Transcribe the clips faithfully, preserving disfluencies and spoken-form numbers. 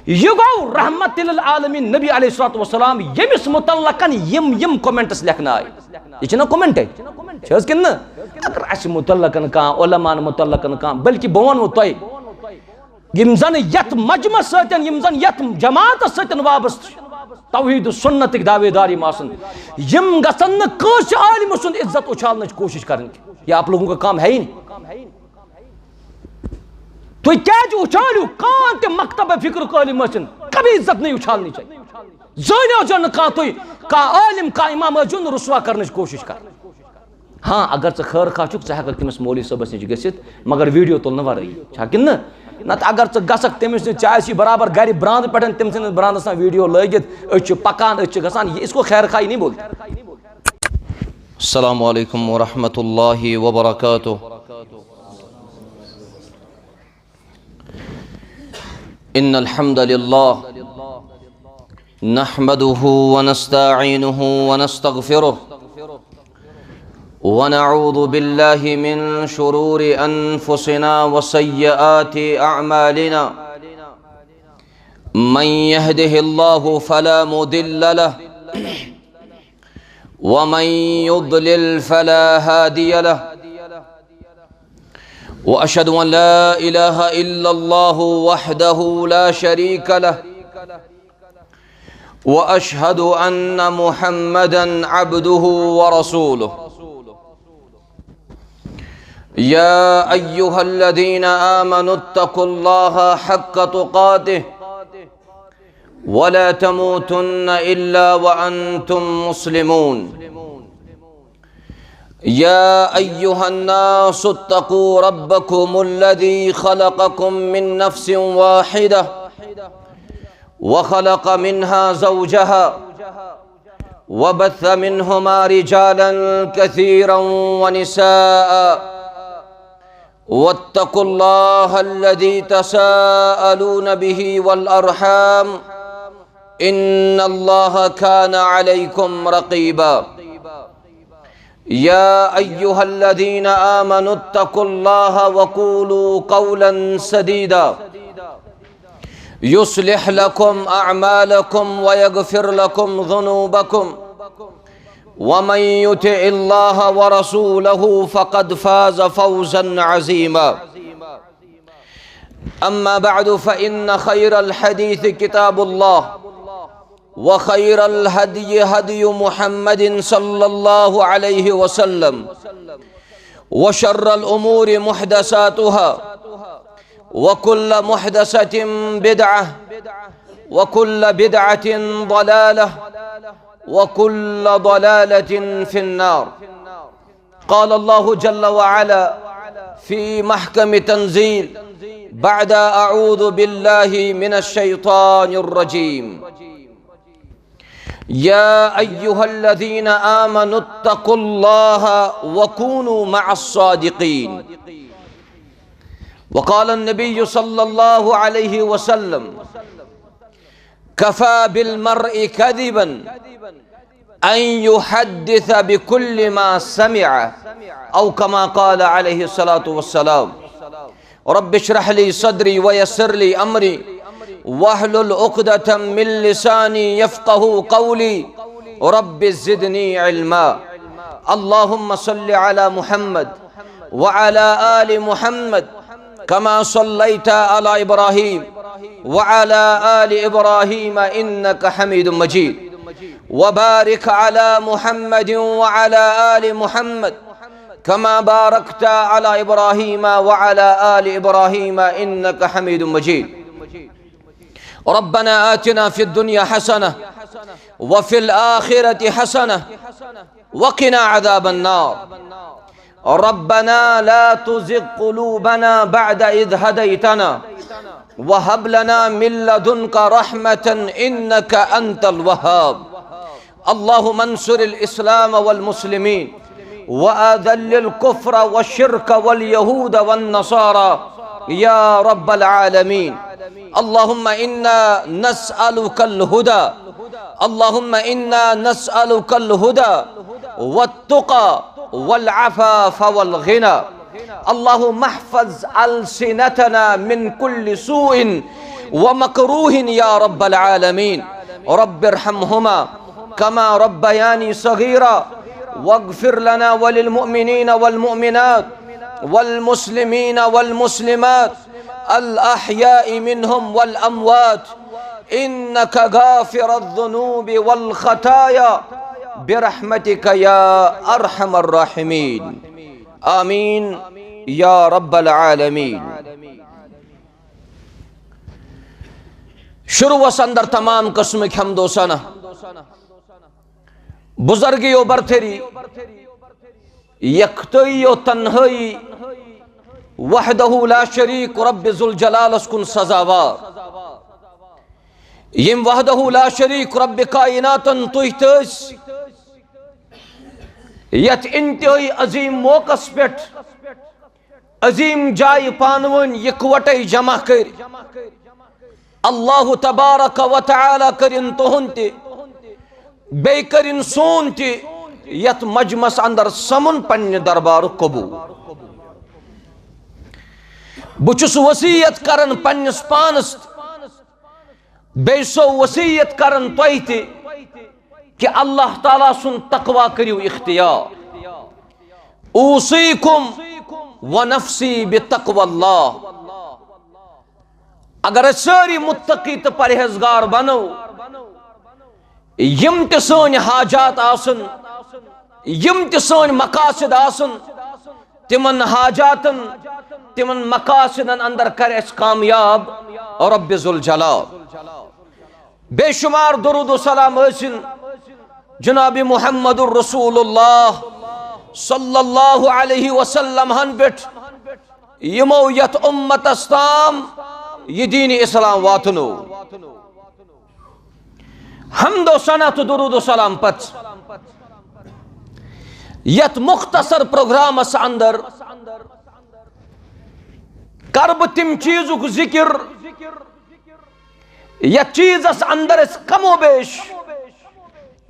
یہِ گوٚو رحمت للعالمین نبی علیہ الصلوۃ والسلام، ییٚمِس متعلقن یِم یِم comments لیکھنہٕ آیہِ۔ یہِ چھِنہ comment؟ چھِ حظ کِنہٕ نہٕ؟ اگر اَسہِ متعلقن کانٛہہ، علماءن متعلقن کانٛہہ، بلکہِ بہٕ وَنو تۄہہِ، یِم زَن یَتھ مجمعس سۭتۍ، یِم زَن یَتھ جماعتس سۭتۍ وابستہٕ چھِ، توحید و سنتٕکۍ دعوے دار یِم آسَن، یِم گژھن نہٕ کٲنٛسہِ عالمہٕ سُنٛد عزت اُچھالنٕچ کوٗشِش کَرٕنۍ۔ یہ آپ لوگوں کا کام ہے ہی نہیں۔ تُہۍ کیٛازِ اُچھٲلِو کانٛہہ تہِ مکتبہ فکرُک عٲلِم ٲسِن، کبھی عزت نہیں اُچھالنی چاہیے۔ زٲنِو زن نہٕ کانٛہہ تُہۍ، کانٛہہ عٲلِم، کانٛہہ امام ٲسۍزیو نہٕ رسوا کرنٕچ کوٗشِش کران۔ ہاں، اگر ژٕ خٲر خواہ چھُکھ، ژٕ ہٮ۪ککھ تٔمِس مولوی صٲبس نِش گٔژھِتھ، مگر ویڈیو تُلنہٕ ورٲیی، چھا کِنہٕ نہٕ؟ نتہٕ اگر ژٕ گژھکھ تٔمِس نِش، ژےٚ آسی برابر گرِ براندٕ پٮ۪ٹھ تٔمۍ سٕنٛدِس براندس تام ویڈیو لٲگِتھ، أسۍ چھِ پکان، أسۍ چھِ گژھان، یہ اس کو خیر خواہی نہیں بولتے۔ السلام عليكم ورحمة الله وبركاته. إن الحمد لله نحمده ونستعينه ونستغفره، ونعوذ بالله من شرور أنفسنا وسيئات أعمالنا. من يهده الله فلا مضل له، ومن يضلل فلا هادي له. وأشهد أن لا إله إلا الله وحده لا شريك له، وأشهد أن محمدا عبده ورسوله. يا أيها الذين آمنوا اتقوا الله حق تقاته ولا تموتن إلا وأنتم مسلمون. يا أيها الناس اتقوا ربكم الذي خلقكم من نفس واحدة وخلق منها زوجها وبث منهما رجالا كثيرا ونساء، واتقوا الله الذي تساءلون به والأرحام، إن الله كان عليكم رقيبا. يا أيها الذين آمنوا اتقوا الله وقولوا قولا سديدا، يصلح لكم أعمالكم ويغفر لكم ذنوبكم، ومن يطع الله ورسوله فقد فاز فوزا عظيما. أما بعد، فإن خير الحديث كتاب الله، وخير الهدي هدي محمد صلى الله عليه وسلم، وشر الأمور محدثاتها، وكل محدثة بدعة، وكل بدعة ضلالة، وكل ضلالة في النار. قال الله جل وعلا في محكم تنزيل بعد أعوذ بالله من الشيطان الرجيم: يا أيها الذين آمنوا اتقوا الله وكونوا مع الصادقين. وقال النبي صلى الله عليه وسلم: كفى بالمرء كذبا أن يحدث بكل ما سمع، أو كما قال عليه الصلاة والسلام. رب اشرح لي صدري ويسر لي أمري واحلل عقدة من لساني يفقهوا قولي. رب زدني علما. اللهم صل على محمد وعلى آل محمد كما صليت على إبراهيم وعلى آل إبراهيم إنك حميد مجيد. وبارك على محمد وعلى آل محمد كما باركت على إبراهيم وعلى آل إبراهيم إنك حميد مجيد. ربنا آتنا في الدنيا حسنة وفي الآخرة حسنة وقنا عذاب النار. ربنا لا تزغ قلوبنا بعد إذ هديتنا وهب لنا من لدنك رحمة إنك أنت الوهاب. اللهم انصر الإسلام والمسلمين وأذل الكفر والشرك واليهود والنصارى يا رب العالمين. اللهم إنا نسألك الهدى. اللهم إنا نسألك الهدى والتقى والعفاف والغنى. اللهم احفظ ألسنتنا من كل سوء ومكروه يا رب العالمين. رب ارحمهما كما ربياني صغيرا، واغفر لنا وللمؤمنين والمؤمنات والمسلمين والمسلمات الأحياء منهم والأموات، إنك غافر الذنوب والخطايا برحمتك يا أرحم الراحمين. آمين يا رب العالمين. شروعس اندر تمام قسمٕکۍ حمد و ثنا، بزرگی و برتری، یکتٲیی و تنہٲیی، وحدہ لا شریک رب ذوالجلالس کُن سزاوار، یم وحدہ لا شریک رب کائناتن تُہۍ تہٕ أسۍ یتھ انتہٲیی عظیم موقعس پٮ۪ٹھ عظیم جایہِ پانہٕ ؤنۍ یکوٹے جمع کٔرۍ۔ اللہ تبارک و تعالیٰ کٔرِن تُہُنٛد تہِ، بیٚیہِ کٔرِن سون تہِ یتھ مجمس اندر سمُن پننہِ دربارُک قبول۔ بہٕ چھُس وصیت کران پننِس پانس تہِ، بیٚیہِ سو وصیت کران تۄہہِ تہِ کہِ اللہ تعالیٰ سُنٛد تقوی کٔرِو اختیار۔ اوصیکم و نفسی بتقوی اللہ۔ اگر أسۍ سٲری متقی تہٕ پرہیزگار بنو، یم تہِ سٲنۍ حاجات آسن، یم تہِ سٲنۍ مقاصد آسن، تمن حاجاتن، تمن مقاصدن اندر کرِ اسہِ کامیاب رب ذوالجلال۔ بے شمار درود و سلام ٲسِن جناب محمد رسول اللہ صلی اللہ علیہ وسلم ہن پٮ۪ٹھ، یمو یتھ امتس تام یہ دین اسلام واتنو۔ حمد و ثنا تہٕ درود و سلام پتہٕ یتھ مختصر پروگرامس اندر کرٕ بہٕ تِم چیزُک ذکر، یتھ چیزس اندر أسۍ کم و بیش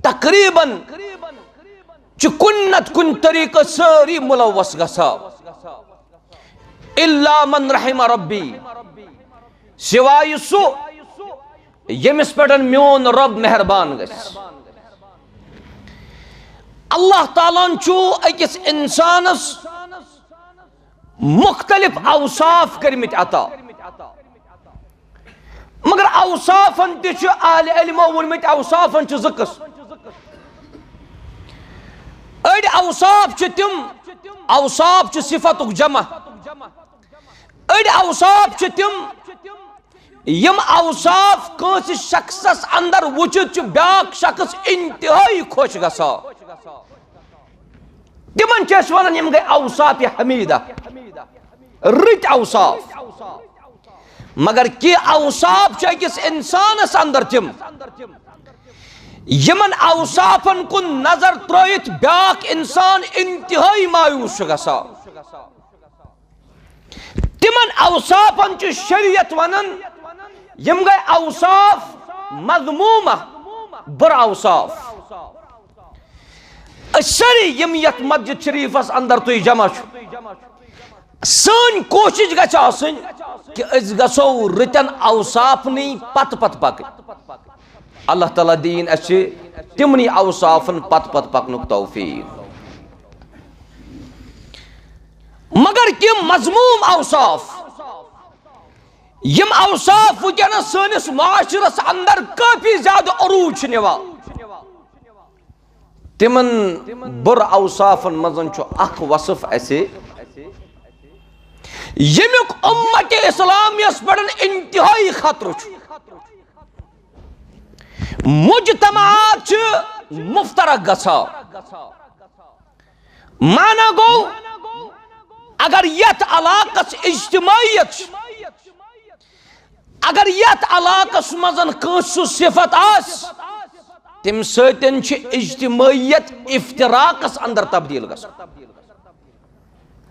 تقریباً چھِ کُنہِ نتہٕ کُنہِ طریقہٕ سٲری ملوث گژھان۔ الا من رحم ربی، سوائے سُہ ییٚمِس پٮ۪ٹھ میون رب مہربان گژھِ۔ اللہ تعالیٰ ہن چھُ أکِس انسانس مختلف اوصاف کٔرمٕتۍ عطا، مگر اوصافن تہِ چھِ اہل علمو ووٚنمُت، اوصافن چھِ زٕ قٕسم۔ أڑۍ اوصاف چھِ تِم، اوصاف چھِ صفتُک جمع۔ أڑۍ اوصاف چھِ تِم، یِم اوصاف کٲنٛسہِ شخصس اندر وٕچھِتھ چھُ بیٛاکھ شخص انتہٲیی خۄش گژھان۔ تِمن چھِ أسۍ ونان، یِم گٔے اوصاف حمیدہ، رٕتۍ اوصاف۔ مگر کینٛہہ اوصاف چھِ أکِس انسانس اندر تِم، یِمن اوصافن کُن نظر ترٲوِتھ بیٛاکھ انسان انتہٲیی مایوس چھُ گژھان۔ تِمن اوصافن چھُ شریعت ونان، یِم گٔے اوصاف مذمومہ، بُرٕ اوصاف۔ أسۍ سٲری یِم یتھ مسجد شریفس اندر تُہۍ جمع چھِو، سٲنۍ کوٗشش گژھِ آسٕنۍ کہِ أسۍ گژھو رٕتٮ۪ن اوصافنٕے پتہٕ پتہٕ پکٕنۍ۔ اللہ تعالیٰ دِیِن اَسہِ تِمنٕے اوصافن پتہٕ پتہٕ پکنُک توفیق۔ مگر کینٛہہ مذموم اوصاف، یِم اوصاف وٕنکیٚنس سٲنِس معاشرس اندر کٲفی زیادٕ عروج چھِ نِوان، تِمن بُرٕ اوصافن منٛز چھُ اکھ وصف اَسہِ، ییٚمیُک امت اسلامیس پٮ۪ٹھ انتہٲیی خطرٕ چھُ۔ مجتمعات چھِ مفترق گژھان۔ معنی گوٚو، اگر یتھ علاقس اجتماعیت چھِ، اگر یتھ علاقس منٛز کٲنٛسہِ سُہ صفت آسہِ، تمہِ سۭتۍ چھِ اجتماعیت افتراقس اندر تبدیل گژھان۔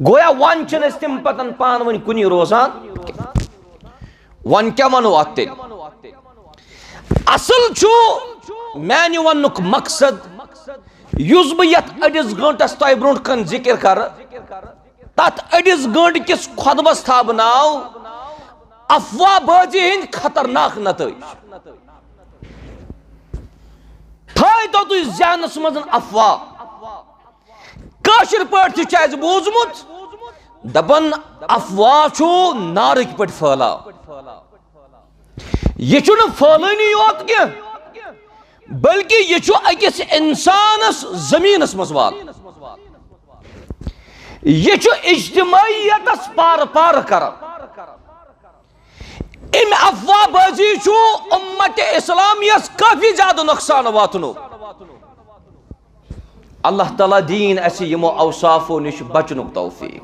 گویا وۄنۍ چھِنہٕ أسۍ تِم پتن پانہٕ ؤنۍ کُنی روزان کینٛہہ۔ وۄنۍ کیٛاہ ونو اتھ تیٚلہِ؟ اصل چھُ میانہِ وننُک مقصد، یُس بہٕ یتھ أڑِس گٲنٹس تۄہہِ برونٛٹھ کن ذکر کرٕ، تتھ أڑِس گٲنٹہٕ کِس خطبس تھاو بہٕ ناو افواہ بازی ہٕنٛدۍ خطرناک نتٲیج۔ تھٲیتو تُہۍ ذہنس منٛز افواہ۔ کٲشِر پٲٹھۍ تہِ چھُ اَسہِ بوٗزمُت، دَپان، افواہ چھُ نارٕکۍ پٲٹھۍ پھٲلاو۔ یہِ چھُنہٕ پھٲلٲنی یوت کینٛہہ، بلکہِ یہِ چھُ أکِس اِنسانَس زٔمیٖنَس منٛز والان۔ یہِ چھُ اجتماعیتَس پارٕ پارٕ کران۔ اَمہِ افواہ بازی چھُ اُمت اسلامیَس کٲفی زیادٕ نۄقصان واتنومُت۔ اللہ تعالیٰ دِیِن اَسہِ یِمو اوصافو نِش بچنُک توفیق۔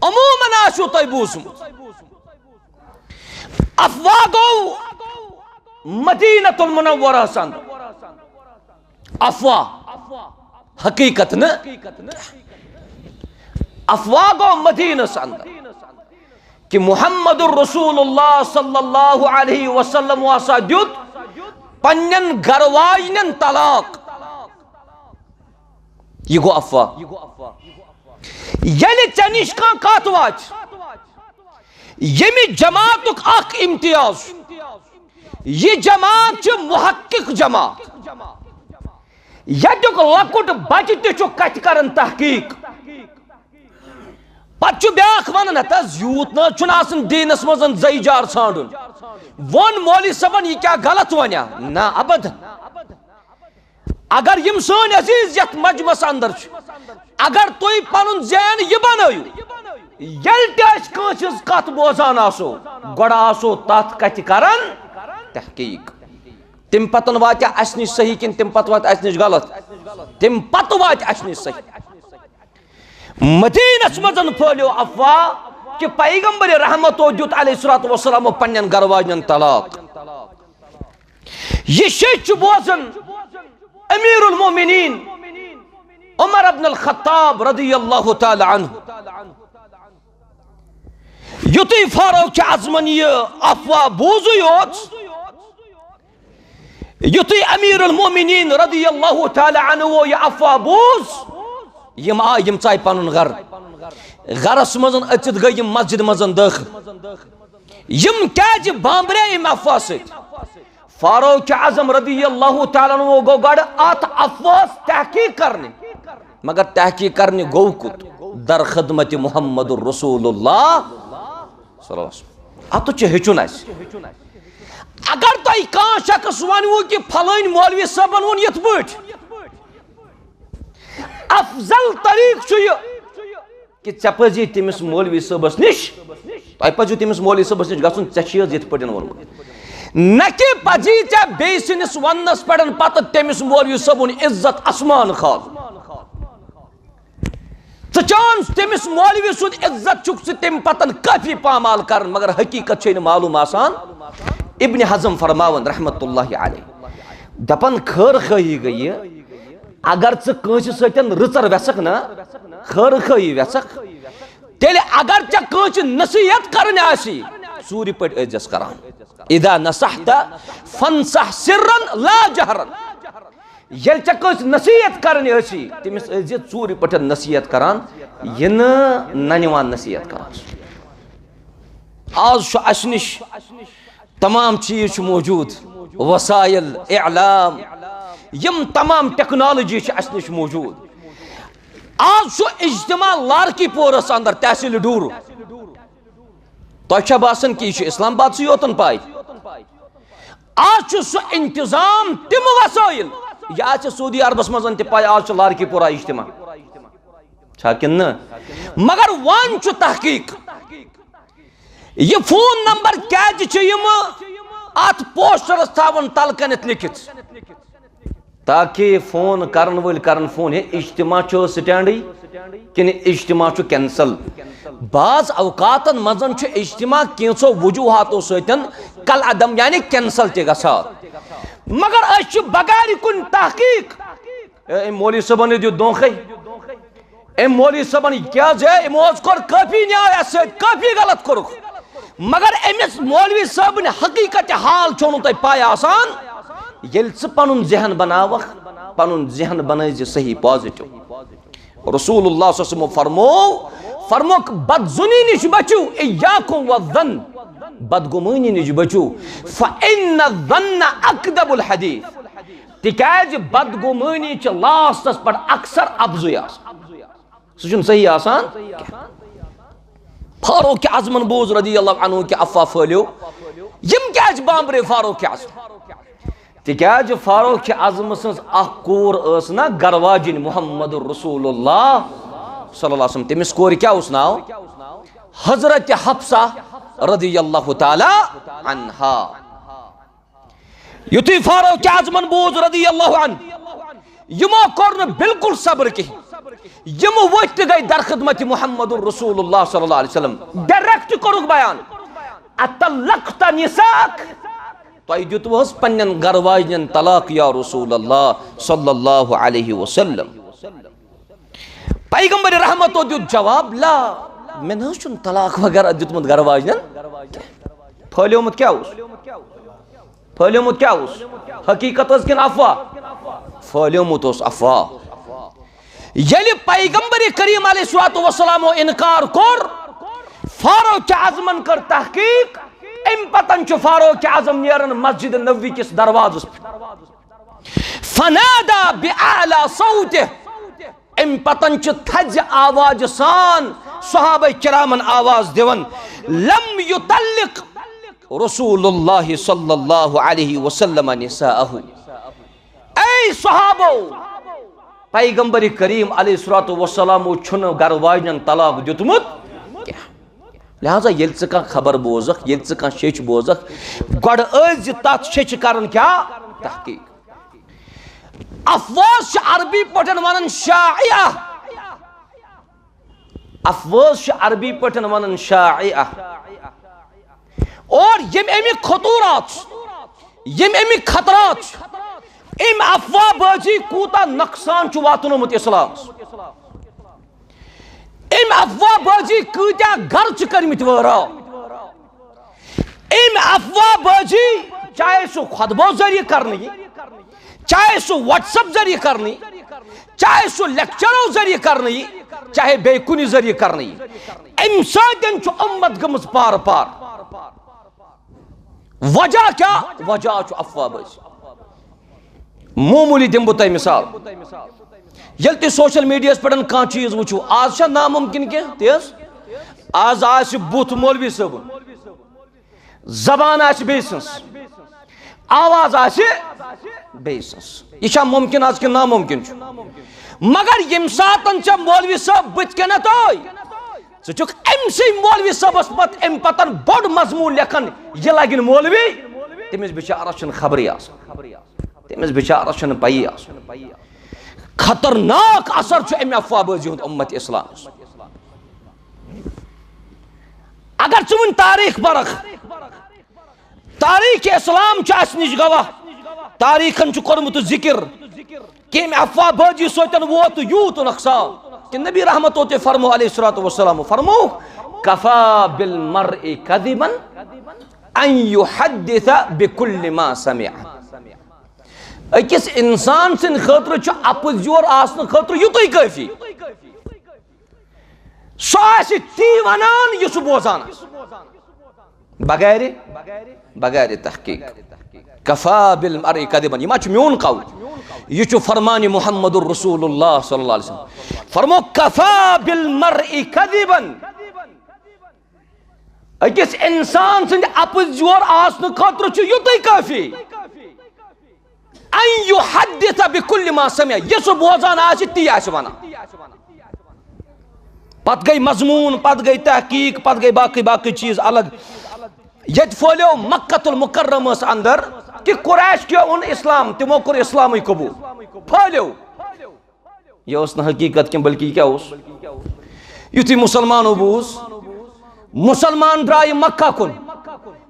عموماً آسیو تۄہہِ بوٗزمُت، افواہ گوٚو مدینۃ المنورہس اندر۔ افواہ، حقیقت نہٕ۔ افواہ گوٚو مدینس اندر کہ محمد رسول اللہ صلی اللہ علیہ وسلم ہسا دیُت پننٮ۪ن گرٕ واجنٮ۪ن طلاق۔ یہِ گوٚو افواہ۔ ییٚلہِ ژےٚ نِش کانٛہہ کتھ واتہِ، ییٚمہِ جماعتُک اکھ امتیاز چھُ، یہِ جماعت چھِ محقق جماعت، ییٚتیُک لۄکُٹ بچہِ تہِ چھُ کتھِ کران تحقیق۔ پتہٕ چھُ بیٛاکھ ونان، "ہتہٕ حظ، یوٗت نہٕ حظ چھُنہٕ آسان دیٖنس منٛز زَے جار ژھانٛڈُن۔" ووٚن مولوی صٲبن، "یہِ کیٛاہ غلط ونیا؟" نہ، ابد۔ اگر یِم سٲنۍ عزیز یتھ مجمس اندر چھِ، اگر تُہۍ پنُن ذہن یہِ بنٲیِو، ییٚلہِ تہِ أسۍ کٲنٛسہِ ہٕنٛز کتھ بوزان آسو، گۄڈٕ آسو تتھ کتھِ کران تحقیق۔ تمہِ پتن واتہِ اسہِ نِش صحیح کِنہٕ تمہِ پتہٕ واتہِ اسہِ نِش غلط؟ تمہِ پتہٕ واتہِ اسہِ نِش صحیح۔ مدینس منٛز پھٲلیو افواہ کہ پیغمبر رحمتو دیُت علیہ الصلوۃ والسلام پننٮ۪ن گرٕ واجنٮ۪ن طلاق۔ یہِ شیٚچھ چھُ بوزان امیر المومنین عمر ابن الخطاب رضی اللہ تعالی عنہ۔ یُتھُے فاروق اعظمن یہِ افواہ بوٗزٕے یوت، یُتھُے امیر المومنین رضی اللہ تعالی عنہ یہِ افواہ بوٗز، یِم آے، یِم ژاے پنُن گرٕ۔ گرس منٛز أژِتھ گٔے یِم مسجد منٛز دٲخل۔ یِم کیازِ بامبرے امہِ افواہ سۭتۍ؟ فاروق اعظم رضی اللہ تعالیٰ عنہ گوٚو گۄڈٕ اتھ افواہس تحقیق کرنہِ، مگر تحقیق کرنہِ گوٚو کوٚت؟ در خدمت محمد رسول اللہ صلی اللہ علیہ وسلم۔ اتھ چھُ ہیٚچھُن اسہِ۔ اگر تۄہہِ کانٛہہ شخص ونوٕ کہِ فلٲنۍ مولوی صٲبن ووٚن یِتھ پٲٹھۍ، افضل طریقہٕ چھُ یہِ کہ ژےٚ پزی تٔمِس مولوی صٲبس نِش، تۄہہِ پزیو تٔمِس مولوی صٲبس نِش گژھُن، ژےٚ چھُے حظ یِتھ پٲٹھۍ ووٚنمُت۔ نہ کہ پزی ژےٚ بیٚیہِ سٕنٛدِس وننس پٮ۪ٹھ پتہٕ تٔمِس مولوی صٲبُن عزت آسمان کھالُن۔ ژٕ چانس تٔمِس مولوی سُنٛد عزت چھُکھ ژٕ تمہِ پتن کٲفی پامال کران، مگر حقیقت چھے نہٕ معلوم آسان۔ ابن حزم فرماوان رحمت اللہ علیہ، دپان خٲر خٲہی گٔیہِ، اگر ژٕ کٲنٛسہِ سۭتۍ رٕژر وٮ۪ژھکھ نا، خٲر خٲہی وٮ۪ژھکھ، تیٚلہِ اگر ژےٚ کٲنٛسہِ نصیحت کرٕنۍ آسی، ژوٗرِ پٲٹھۍ ٲسۍزٮ۪س کران۔ اذا نصحت فانصح سرا لا جہرا۔ ییٚلہِ ژےٚ کٲنٛسہِ نصیحت کرٕنۍ آسی، تٔمِس ٲسۍزِ ژوٗرِ پٲٹھۍ نصیحت کران، یہِ نہٕ ننہِ وان نصیحت کران۔ آز چھُ اسہِ نِش تمام چیز چھُ موجود، وسائل اعلام، یم تمام ٹیکنالوجی چھِ اسہِ نِش موجود۔ آز چھُ اجتماع لارکی پورس اندر، تحصیل ڈورو۔ تۄہہِ چھا باسان کہ یہِ چھُ اسلام آبادسٕے یوتن پاے؟ آز چھُ سُہ انتظام، تِم وسائل، یہِ آسہِ سعودی عربس منٛز تہِ پاے، آز چھُ لارکی پورہ اجتماع۔ چھا کِنہٕ نہٕ؟ مگر وۄنۍ چھُ تحقیق۔ یہِ فون نمبر کیازِ چھِ یِم اتھ پوسٹرس تھاوان تل کنتھ لیکھِتھ؟ تاکہ فون کرن وٲلۍ کرن فون، ہے، اجتماع چھُ سٹینڈٕے کِنہٕ اجتماع چھُ کینسل؟ بعض اوقاتن منٛز چھُ اجتماع کینٛژھو وجوہاتو سۭتۍ کل عدم یعنی کینسل تہِ گژھان، مگر أسۍ چھِ بغیر کُنہِ تحقیق، ہے، أمۍ مولوی صٲبن دیُت دھونکھے، أمۍ مولوی صٲبن کیٛاہ زِ أمۍ اوس کوٚر کٲفی نیاے اَسہِ سۭتۍ، کٲفی غلط کوٚرُکھ۔ مگر أمِس مولوی صٲبٕنۍ حقیقت حال چھو نہٕ تۄہہِ پاے آسان۔ ییٚلہِ ژٕ پنُن ذہن بناوکھ، پنُن ذہن بنٲے زِ صحیح، پازیٹو۔ رسول اللہ صلی اللہ علیہ وسلم فرمو، فرموک، بدظنی نِش بچو، ایاکم والظن، بدگمٲنی نِش بچو، فإن الظن أكذب الحديث، تِکیازِ بدگمٲنی چھِ لاسٹس پٮ۪ٹھ اکثر اپزُے آسان، سُہ چھُنہٕ صحیح آسان کینٛہہ۔ فاروق اعظمن بوٗز رضی اللہ عنہ کہِ افواہ پھٲلیو، یِم کیازِ بامبرے فاروق اعظم؟ تِکیازِ فاروق اعظم سٕنٛز اکھ کوٗر ٲس نا گرواجِنۍ محمد رسول اللہ صلی اللہ علیہ وسلم۔ تٔمِس کورِ کیٛاہ اوس ناو؟ حضرت حفصہ رضی اللہ تعالی عنہا۔ یُتھُے فاروق اعظمن بوٗز رضی اللہ عنہ، یِمو کوٚر نہٕ بالکل صبر کِہیٖنۍ۔ یِم ؤتھۍ تہٕ گٔے در خدمت محمد رسول اللہ صلی اللہ علیہ وسلم۔ ڈائریکٹ کوٚرُکھ بیان، "اطلقت نساءک؟" تۄہہِ دیُتوٕ حظ پننٮ۪ن گرٕ واجنٮ۪ن طلاق یا رسول اللہ صلی اللہ علیہ وسلم؟ پیغمبر رحمتو دیُت جواب، "لا، مےٚ نہ حظ چھُنہٕ طلاق وغیرہ دیُتمُت گرٕ واجنٮ۪ن کینٛہہ۔" پھٲلیومُت کیٛاہ اوس؟ پھٲلیومُت کیٛاہ اوس؟ حقیقت ٲس کِنہٕ افواہ؟ پھٲلیومُت اوس افواہ۔ ییٚلہِ پیغمبر کریم علیہ الصلوۃ والسلامو انکار کوٚر، فاروق اعظمن کٔر تحقیق۔ امہِ پتن چھُ فاروق اعظم نیران مسجد نبوی کِس دروازس پٮ۪ٹھ۔ فنادى بأعلى صوته۔ امہِ پتن چھُ تھزِ آوازِ سان صحابہ کرامن آواز دِوان، "لم يطلق رسول الله صلى الله عليه وسلم نساءه۔" اے صحابو، پیغمبر کریم علیہ الصلوۃ والسلامو چھُنہٕ گرٕ واجنٮ۪ن طلاق دیُتمُت کینٛہہ۔ لہذا ییٚلہِ ژٕ کانٛہہ خبر بوزکھ، ییٚلہِ ژٕ کانٛہہ شیٚچھ بوزکھ، گۄڈٕ ٲسۍ زِ تتھ شیٚچھِ کران کیٛاہ؟ تحقیق۔ افواہ چھِ عربی پٲٹھۍ ونان شائعہ۔ افواہ چھِ عربی پٲٹھۍ ونان شائعہ۔ اور یِم اَمِکۍ خطورات چھِ، یِم اَمِکۍ خطرات چھِ، اَمہِ افواہ بٲزی کوٗتاہ نۄقصان چھُ واتنومُت اسلامس۔ أمۍ افواہ بٲزی کۭتیاہ گرٕ چھِ کٔرمٕتۍ وٲران۔ أمۍ افواہ بٲزی، چاہے سُہ خطبو ذٔریعہٕ کرنہٕ یی، چاہے سُہ WhatsApp ذٔریعہٕ کرنہٕ یی، چاہے سُہ لیکچرو ذٔریعہٕ کرنہٕ یی، چاہے بیٚیہِ کُنہِ ذٔریعہٕ کرنہٕ یی، اَمہِ سۭتۍ چھُ اُمت گٔمٕژ پارٕ پار۔ وجہ کیٛاہ؟ وجہ چھُ افواہ بٲزی۔ معموٗلی دِمہٕ بہٕ تۄہہِ مثال۔ ییٚلہِ تُہۍ سوشل میڈیاہَس پٮ۪ٹھ کانٛہہ چیٖز وٕچھِو، آز چھا ناممکن کینٛہہ؟ تہِ حظ، آز آسہِ بُتھ مولوی صٲبُن، زبان آسہِ بیٚیہِ سٕنٛز، آواز آسہِ بیٚیہِ سٕنٛز۔ یہِ چھا مُمکِن آز کِنہٕ نامُمکِن چھُ؟ مگر ییٚمہِ ساتَن ژےٚ مولوی صٲب بٕتھِ کَنٮ۪تھ آے، ژٕ چھُکھ أمۍ سٕے مولوی صٲبَس پَتہٕ اَمہِ پَتَن بوٚڑ مضموٗن لیکھان، یہِ لَگہِ نہٕ مولوی، تٔمِس بِچارَس چھُنہٕ خبرٕے آسان۔ تٔمِس بِچارَس چھُنہٕ پَیی آسان۔ خطرناک اثر چھُ اَمہِ افواہ بٲزی ہُنٛد اُمت اِسلامَس۔ اگر ژٕ وٕنۍ تاریٖخ پَرَکھ، تاریٖخ اِسلام چھُ اَسہِ نِش گواہ۔ تاریٖخَن چھُ کوٚرمُت ذِکِر کہِ اَمہِ افواہ بٲزی سۭتۍ ووت یوٗت نۄقصان کہِ نبی رحمتو تہِ فرمو علیہ الصلوۃ والسلام، فرمو، "کفی بالمرء کذبا ان یحدث بکل ما سمع۔" أکِس اِنسان سٕنٛدِ خٲطرٕ چھُ اَپُز یور آسنہٕ خٲطرٕ یُتُے کٲفی۔ سُہ آسہِ تی وَنان یہِ سُہ بوزان آسہِ۔ بغیر، بغیر تحقیق۔ کفی بالمرء کذبا۔ یہِ ما چھُ میون قول؟ یہِ چھُ فرمان محمد رسول اللہ صلی اللہ علیہ وسلم۔ فرمو، کفی بالمرء کذبا۔ أکِس اِنسان سٕنٛدِ اَپُز یور آسنہٕ خٲطرٕ چھُ یُتُے کٲفی۔ ان یحدث بکل ما سمع، یہِ سُہ بوزان آسہِ، تی آسہِ وَنان۔ پتہٕ گٔے مضموٗن، پتہٕ گٔے تحقیق، پتہٕ گٔے باقٕے باقٕے چیٖز الگ۔ ییٚتہِ پھٲلیو مکۃ المکرمس اندر کہِ قریش کیو اوٚن اسلام، تِمو کوٚر اسلامٕے قبوٗل۔ پھٲلیو۔ یہِ اوس نہٕ حقیٖقت کینٛہہ، بلکہِ یہِ کیٛاہ اوس؟ یُتھُے مُسلمانو بوٗز، مُسلمان درٛایہِ مکہ کُن۔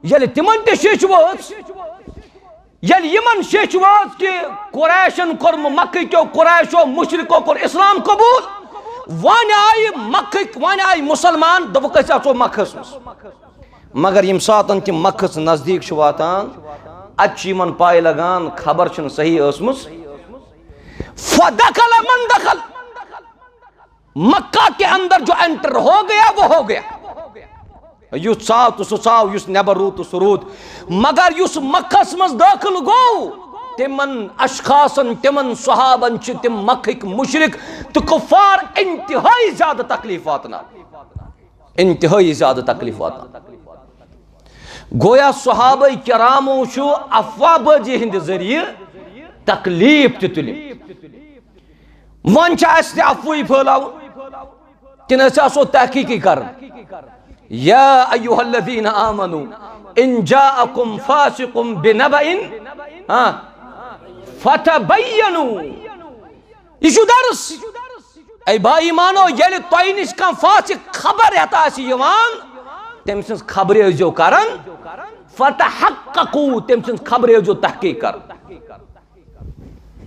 ییٚلہِ تِمن تہِ شیٚچھ وٲژ، ییٚلہِ یِمن شیٚچھ وٲژ کہِ قریشن کوٚر، مکہ کیو قریشو مُشرِکو کوٚر اسلام قبوٗل، وۄنۍ آیہِ مکہٕکۍ، وۄنۍ آیہِ مُسلمان، دوٚپُکھ، "أسۍ اژو مکہس منٛز۔" مگر ییٚمہِ ساتَن تِم مکہس نزدیٖک چھِ واتان، اَتہِ چھِ یِمن پَے لگان، خبر چھِنہٕ صحیح ٲسمٕژ۔ فدخل من دخل۔ مکہ کے اندر جو انٹر ہو گیا، وہ ہو گیا۔ یُس ژاو تہٕ سُہ ژاو، یُس نٮ۪بر روٗد تہٕ سُہ روٗد۔ مگر یُس مکہس منٛز دٲخل گوٚو، تِمن اشخاصن، تِمن صحابن چھِ تِم مکہٕکۍ مشرک تہٕ کفار انتہٲئی زیادٕ تکلیف واتناوان۔ انتہٲئی زیادٕ تکلیف واتناوان۔ گویا صحابہ کرامو چھُ افواہ بٲزی ہٕنٛدِ ذٔریعہٕ تکلیف تہِ تُلِتھ۔ وۄنۍ چھِ اَسہِ تہِ افوٲہی پھٲلاوُن، کِنہٕ أسۍ آسو تحقیقی کران؟ یا ایھا الذین آمنوا ان جاءکم فاسق بنبأ، ہاں، فتبینوا۔ یہِ چھُ درس۔ اے با ایمانو، ییٚلہِ تۄہہِ نِش کانٛہہ فاسق خبر ہٮ۪تھ آسہِ یِوان، تٔمۍ سٕنٛز خبرِ ٲسۍزیو کران، فتحققوا، تٔمۍ سٕنٛز خبرِ ٲسۍزیو تحقیق کران۔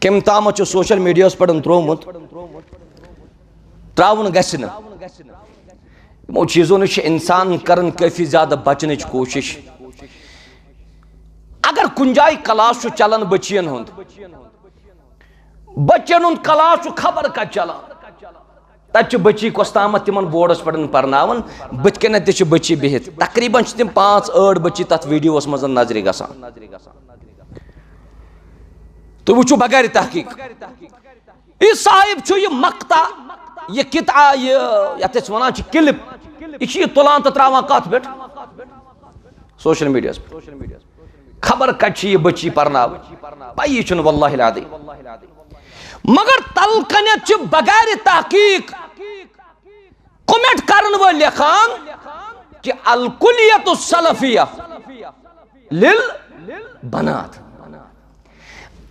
کٔمۍ تامَتھ چھُ سوشل میڈیاہَس پٮ۪ٹھ ترٛوومُت، ترٛاوُن گژھِ نہٕ۔ یِمو چیٖزو نِش چھِ اِنسان کران کٲفی زیادٕ بچنٕچ کوٗشِش۔ اگر کُنہِ جایہِ کلاس چھُ چلان بٔچیَن ہُنٛد، بٔچیَن ہُنٛد کلاس چھُ خبر کَتہِ چلان، تَتہِ چھِ بٔچی کۄس تامَتھ تِمن بورڈَس پٮ۪ٹھ پرناوان، بٕتھِ کَنٮ۪تھ تہِ چھِ بٔچی بِہِتھ، تقریباً چھِ تِم پانٛژھ ٲٹھ بٔچی تَتھ ویڈیوَس منٛز نظرِ گژھان۔ تُہۍ وٕچھِو بغیر تحقیق۔ یہِ صاحب چھُ یہِ مقطع، یہِ قطعہ، یہِ یَتھ أسۍ وَنان چھِ clip، یہِ چھُ یہِ تُلان تہٕ ترٛاوان کَتھ پٮ۪ٹھ؟ سوشل میڈیاہَس پٮ۪ٹھ۔ خبر کَتہِ چھِ یہِ بٔچی پرناوٕنۍ، پَیی چھُنہٕ واللہ العظیم۔ مگر تَلہٕ کَنٮ۪تھ چھِ بغیر تحقیق comment کرن وٲلۍ لیکھان کہِ الکلیت السلفیہ للبنات۔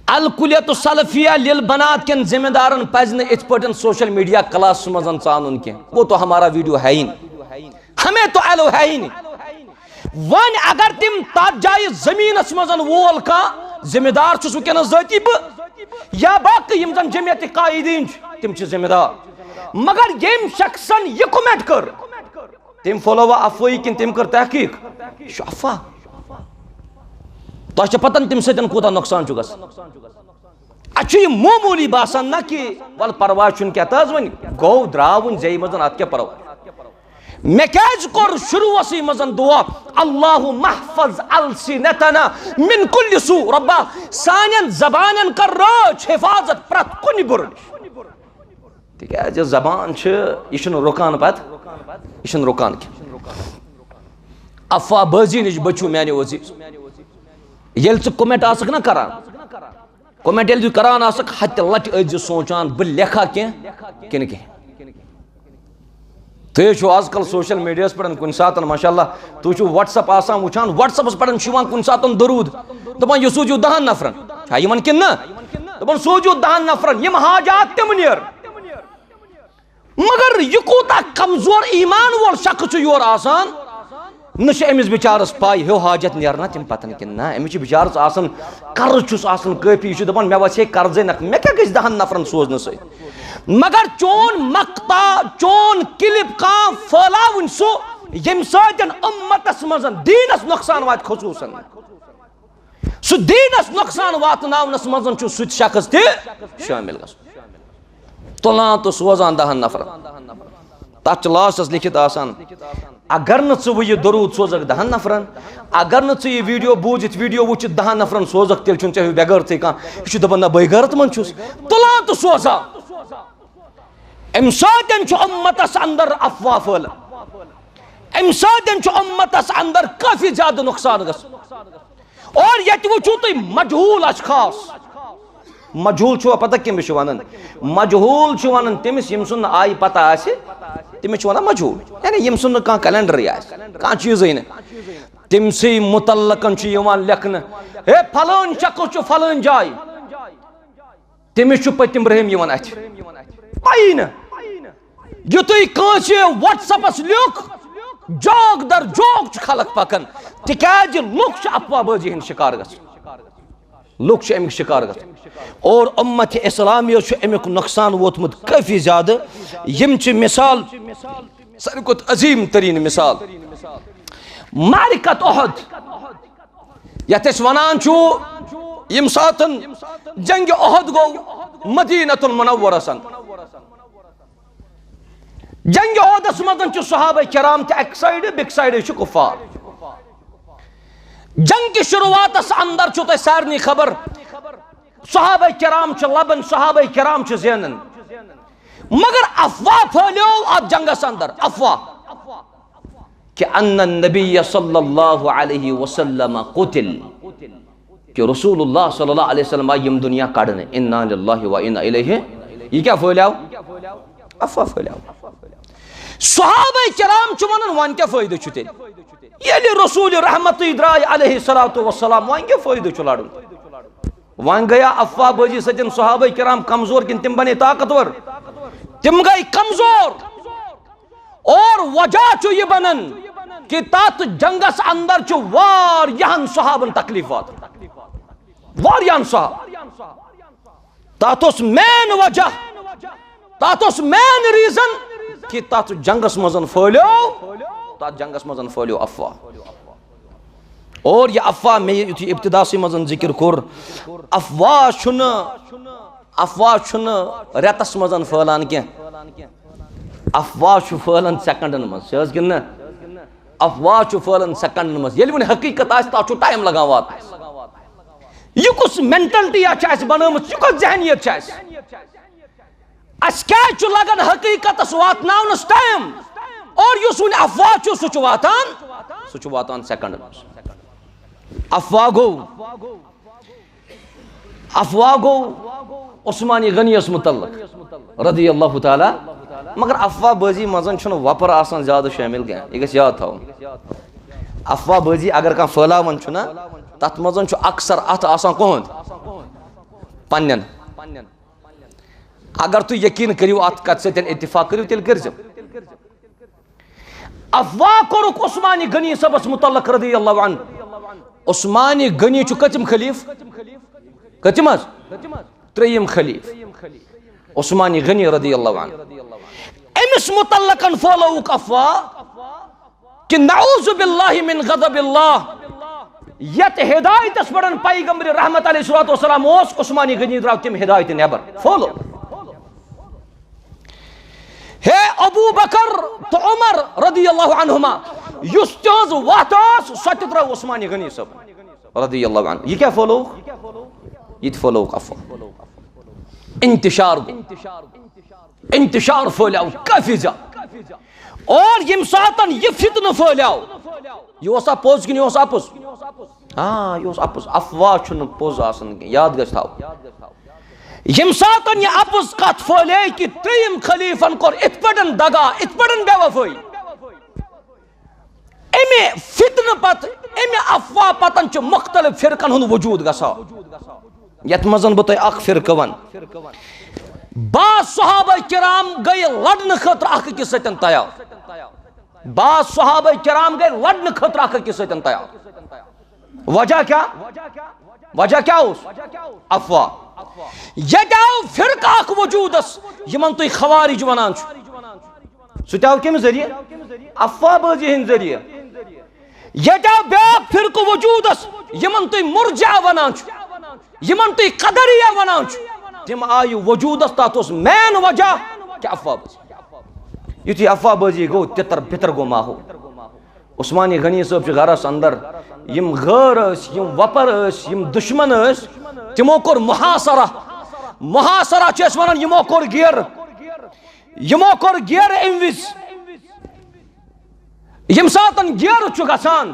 الکلیت السلفیہ للبنات کٮ۪ن ذمہ دارن پزِ نہٕ یِتھ پٲٹھۍ سوشل میڈیا کلاسس منٛز ژانُن کینٛہہ۔ وہ تو ہمارا ویڈیو ہے ہی نہیں، ہمیں تو ایلو ہے ہی نہیں۔ وۄنۍ اگر تِم تتھ جایہِ زٔمیٖنس منٛز وول کانٛہہ، ذمہ دار چھُس وٕنکیٚنس ذٲتی بہٕ یا باقٕے یِم زن جمعیت قائدین چھِ، تِم چھِ ذمہ دار۔ مگر ییٚمۍ شخصن یہِ comment کٔر، تٔمۍ پھٔلٲوا افوٲہی کِنہٕ تٔمۍ کٔر تحقیق؟ یہِ چھُ افواہ۔ تۄہہِ چھےٚ پتہ تَمہِ سۭتۍ کوٗتاہ نۄقصان چھُ گژھان؟ اَسہِ چھُ یہِ معموٗلی باسان نہ کہِ وَلہٕ پرواے چھُنہٕ کینٛہہ، تہٕ حظ وۄنۍ گوٚو درٛاو وۄنۍ زیٚیہِ منٛز، اَتھ کیٛاہ پرواے؟ مےٚ کیٛازِ کوٚر شروٗعسٕے منٛز دُعا، اللہم احفظ السنتنا من کل سوء، رۄبا سانٮ۪ن زبانن کر رٲچھ، حفاظت پرٛٮ۪تھ کُنہِ بُرٕ نِش۔ تِکیٛازِ زبان چھِ، یہِ چھُنہٕ رُکان پتہٕ، یہِ چھُنہٕ رُکان کینٛہہ۔ افواہ بٲزی نِش بٔچِو میانیو عزیز۔ ییٚلہِ ژٕ comment آسکھ نہ کران، comment ییٚلہِ ژٕ کران آسکھ، ہتہِ لٹہِ ٲسۍ زِ سونٛچان، بہٕ لیکھا کینٛہہ کِنہٕ کینٛہہ۔ تُہۍ چھِو آز کل سوشل میڈیاہس پٮ۪ٹھ کُنہِ ساتہٕ، ماشاء اللہ، تُہۍ چھِو WhatsApp آسان وٕچھان، WhatsAppس پٮ۪ٹھ چھُ یِوان کُنہِ ساتہٕ درود، دپان، یہِ سوٗزِو دہن نفرن۔ چھا یِوان کِنہٕ نہ؟ دپان، سوٗزِو دہن نفرن، یِم حاجات تِم نیر۔ مگر یہِ کوٗتاہ کمزور ایمان وول شخص چھُ یورٕ آسان، نہ چھِ أمِس بِچارس پاے ہیو حاجت نیرنا تِم پتن کِنہٕ نہ۔ أمِس چھُ بِچارس آسان قرض، چھُس آسان کٲفی، یہِ چھُ دپان، مےٚ وسہِ ہے قرضے نکھ، مےٚ کیٛاہ گژھِ دہن نفرن سوزنہٕ سۭتۍ؟ مگر چون مقطع، چون clip کانٛہہ پھٲلاوُن سُہ، ییٚمہِ سۭتۍ امتس منٛز دیٖنس نۄقصان واتہِ خصوٗصن۔ سُہ دیٖنس نۄقصان واتناونس منٛز چھُ سُہ تہِ شخص تہِ شٲمِل گژھُن۔ تُلان تہٕ سوزان دہن نفرن۔ تتھ چھُ lastس لیکھِتھ آسان، اگر نہٕ ژٕ وۄنۍ یہِ درود سوزکھ دہن نفرن، اگر نہٕ ژٕ یہِ video بوٗزِتھ، video وٕچھِتھ دہن نفرن سوزکھ، تیٚلہِ چھُنہٕ ژےٚ ہیوٗ بے غیرتٕے کانٛہہ۔ یہِ چھُ دپان، نہ، بے غیرت منٛد چھُس۔ تُلان تہٕ سوزان۔ امہِ سۭتۍ چھُ امتس اندر افواہ پھٔہلان۔ امہِ سۭتۍ چھُ امتس اندر کٲفی زیادٕ نۄقصان گژھان۔ اور ییٚتہِ وٕچھِو تُہۍ مجہوٗل اشخاص، مجہوٗل چھُوا پتہ کٔمِس چھِ ونان؟ مجہوٗل چھِ ونان تٔمِس، ییٚمۍ سُنٛد نہٕ آیہِ پتہ آسہِ، تٔمِس چھِ ونان مجہوٗل۔ یعنی ییٚمۍ سُنٛد نہٕ کانٛہہ calendar آسہِ، کانٛہہ چیٖزٕے نہٕ۔ تٔمۍ سٕے متعلقن چھُ یِوان لیکھنہٕ، ہے، فلٲنۍ شخص چھُ فلٲنۍ جایہِ۔ تٔمِس چھُ پٔتِم رحم یِوان اَتھِ۔ پَیی نہٕ۔ یُتھُے کٲنٛسہِ WhatsAppس لیوٚکھ، joke در joke چھُ خلق پکان، تِکیٛازِ لُکھ چھِ افواہ بٲزی ہٕنٛدۍ شکار گژھان۔ لُکھ چھِ اَمِکۍ شکار گژھان۔ اور امت اسلامیس چھُ اَمیُک نۄقصان ووتمُت کٲفی زیادٕ۔ یِم چھِ مثال، ساروی کھۄتہٕ عظیٖم تریٖن مثال، معرکت احد۔ یتھ أسۍ ونان چھُ، ییٚمہِ ساتن جنگِ احد گوٚو مدینہ المنورس اندر، جنگ احدس منٛز چھِ صحابہ کرام تہِ اکہِ سایڈٕ، بیٚکہِ سایڈٕ چھِ کفار۔ جنگ کہِ شروعاتس اندر چھُ تۄہہِ سارنٕے خبر، صحابہ کرام چھِ لبان، صحابہ کرام چھِ زینان۔ مگر افواہ پھٲلیو اتھ جنگس اندر، افواہ کہ ان النبی صلی اللہ علیہ وسلم قتل، کہ رسول اللہ صلی اللہ علیہ وسلم آیہِ یِم دنیا کڑنہٕ، انا للہ و انا الیہ۔ یہِ کیٛاہ پھٲلیو؟ افواہ پھٲلیو۔ صحابہ کرام چھِ ونان، وۄنۍ کیٛاہ فٲیدٕ چھُ تیٚلہِ؟ ییٚلہِ رسول رحمتٕے درٛاے علیہ الصلوۃ والسلام، وۄنۍ کیٛاہ فٲیدٕ چھُ لڑُن؟ وۄنۍ گٔیا افواہ بٲزی سۭتۍ صحابہ کرام کمزور کِنہٕ تِم بنے طاقتور؟ تِم گٔے کمزور۔ اور وجہ چھُ یہِ بنان کہ تتھ جنگس اندر چھُ واریاہن صحابن تکلیف واتان، واریاہن صحابن۔ تتھ اوس مین وجہ، تتھ اوس مین ریزن کہ تتھ جنگس منٛز پھٲلیو، تتھ جنگس منٛز پھٲلیو افواہ۔ اور یہِ افواہ مےٚ یُتھُے ابتداسٕے منٛز ذکر کوٚر، افواہ چھُنہٕ، افواہ چھُنہٕ رٮ۪تس منٛز پھٲلان کینٛہہ، افواہ چھُ پھٲلان سیکنڈن منٛز، چھِ حظ کِنہٕ نہ؟ افواہ چھُ پھٲلان سیکنڈن منٛز۔ ییٚلہِ وۄنۍ حقیقت آسہِ، تتھ چھُ ٹائم لگان واتنس۔ یہِ کُس مینٹلٹی چھِ اسہِ بنٲومٕژ، یہِ کۄس ذہنیت چھِ اسہِ؟ اسہِ کیازِ چھُ لگان حقیقتس واتناونس ٹائم؟ اور یُس وۄنۍ افواہ چھُ، سُہ چھُ واتان، سُہ چھُ واتان سیکنڈن منٛز۔ افواہ گوٚو، افواہ گوٚو عثمان غنیس متعلق رضی اللہ تعالیٰ، مگر افواہ بٲزی منٛز چھُنہٕ وۄپر آسان زیادٕ شٲمِل کینٛہہ، یہِ گژھِ یاد تھاوُن۔ افواہ بٲزی اگر کانٛہہ پھٲلاوان چھُنہ، تتھ منٛز چھُ اکثر اتھ آسان کُہُنٛد؟ پننٮ۪ن۔ اگر تُہۍ یقین کٔرِو، اتھ کتھ سۭتۍ اتفاق کٔرِو، تیٚلہِ کٔرۍزیو۔ افواہ کوٚرُکھ عثمان غنی صٲبس متعلق رضی اللہ عنہ۔ عثمان غنی چھُ کٔژِم خلیف؟ کٔژِم حظ؟ ترٛیٚیِم خلیف عثمان غنی رضی اللہ عنہ۔ أمِس متعلقن پھٲلٲوُکھ افواہ کہ نعوذ باللہ من غضب اللہ، یتھ ہدایتس پٮ۪ٹھ پیغمبر رحمت علیہ الصلوۃ والسلام اوس، عثمان غنی درٛاو تمہِ ہدایتہِ نٮ۪بر۔ پھٲلو۔ ہے ابو بکر تہٕ عمر رضی اللہ عنہما، یُس تِہنٛز وتھ ٲس، سۄ تہِ ترٲو عثمان غنی صٲب رضی اللہ عنہ۔ یہِ کیٛاہ پھٲلووُکھ؟ یہِ تہِ پھٲلووُکھ افواہ۔ انتشار گوٚو، انتشار پھٲلیو کافی زیادٕ۔ اور ییٚمہِ ساتن یہِ فتنہٕ پھٲلیو، یہِ اوسا پوٚز کِنہٕ یہِ اوس اپُز؟ آ، یہِ اوس اپُز۔ افواہ چھُنہٕ پوٚز آسان کینٛہہ، یاد گژھِ تھاوُن۔ ییٚمہِ ساتن یہِ اپُز کتھ پھٲلے کہِ ترٛیٚیِم خلیفن کوٚر اِتھ پٲٹھۍ دغا، اِتھ پٲٹھۍ بے وفٲیی، امہِ فتنہٕ پتہٕ، امہِ افواہ پتن چھُ مختلف فرقن ہُنٛد وجود گژھان، یتھ منٛز بہٕ تۄہہِ اکھ فرقہٕ ونہٕ۔ بعض صحابہ کرام گٔے لڑنہٕ خٲطرٕ اکھ أکِس سۭتۍ تیار۔ بعض صحابہ کرام گٔے لڑنہٕ خٲطرٕ اکھ أکِس سۭتۍ تیار۔ وجہ کیٛاہ؟ وجہ کیٛاہ اوس؟ افواہ۔ ییٚتہِ آو فرقہٕ اکھ وجودس، یِمن تُہۍ خوارج ونان چھِو۔ سُہ تہِ آو کَمہِ ذٔریعہٕ؟ افواہ بٲزی ہٕنٛدِ ذٔریعہٕ۔ ییٚتہِ آو بیٛاکھ فرقہٕ وجودس، یِمن تُہۍ مرجع ونان چھِو، یِمن تُہۍ قدریہ ونان چھِو۔ تِم آیہِ وجودس، تتھ اوس مین وجہ کہِ افواہ بٲزی۔ یُتھُے افواہ بٲزی گوٚو، تِتر بِتر گوٚو ماحول۔ عثمانِ غنی صٲب چھِ گرس اندر، یِم غٲر ٲسۍ، یِم وۄپر ٲسۍ، یِم دشمن ٲسۍ، تِمو کوٚر محاصرہ۔ محاصرہ چھِ أسۍ ونان، یِمو کوٚر گیرٕ۔ یِمو کوٚر گیرٕ امہِ وِزِ۔ ییٚمہِ ساتن گیرٕ چھُ گژھان،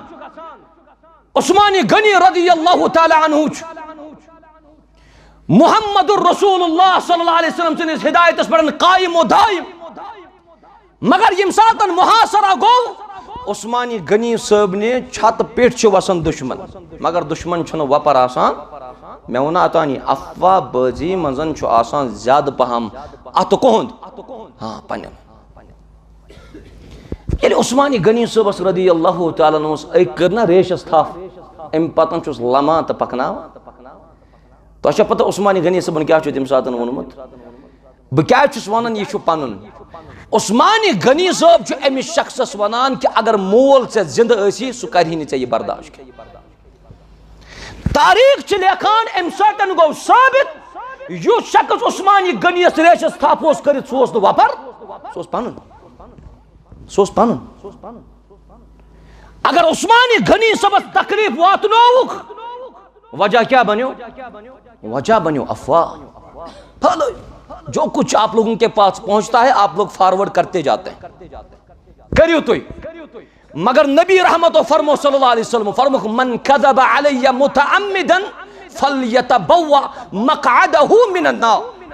عثمانِ غنی رضی اللہ تعالیٰ عنہ چھُ محمد الرسول اللہ صلی اللہ علیہ وسلم سٕنٛدِس ہدایتس پٮ۪ٹھ قائم و دائم۔ مگر ییٚمہِ ساتن محاصرہ گوٚو، عثمانِ غنی صٲبنہِ چھتہٕ پیٚٹھۍ چھِ وسان دشمن، مگر دشمن چھُنہٕ وۄپر آسان۔ مےٚ ووٚن اوتانی، افواہ بٲزی منٛز چھُ آسان زیادٕ پہم اتھٕ کُہُنٛد؟ ہاں، پنُن۔ ییٚلہِ عثمانِ غنی صٲبس رضی اللہ تعالیٰ عنہس أکۍ کٔر نہ ریشس تھپھ، امہِ پتن چھُس لمان تہٕ پکناوان۔ تۄہہِ چھا پتہ عثمانِ غنی صٲبن کیٛاہ چھُ تمہِ ساتن ووٚنمُت؟ بہٕ کیٛازِ چھُس ونان، یہِ چھُ پنُن۔ عثمانِ غنی صٲب چھُ أمِس شخصس ونان کہِ اگر مول ژےٚ زندٕ ٲسی، سُہ کرِ ہے نہٕ ژےٚ یہِ برداشت کینٛہہ۔ تاریخ چھِ لیکھان، امہِ سۭتۍ گوٚو ثٲبت، یُس شخص عثمانِ غنیس ریشس تھپھ اوس کٔرِتھ، سُہ اوس نہٕ وۄپر، سُہ اوس پنُن۔ سُہ اوس پنُن۔ اگر عثمان غنی صٲبس تکلیف واتنووُکھ، وجہ کیا بنیو؟ وجہ بنیو افواہ۔ پھیلٲیِو۔ جو کچھ آپ لوگوں کے پاس پہنچتا ہے، آپ لوگ فارورڈ کرتے جاتے ہیں۔ کٔرِو تُہۍ۔ مگر نبی رحمتو فرمو صلی اللہ علیہ وسلم، فرمووُکھ، "من کذب علی متعمدا فلیتبوأ مقعدہ من النار۔"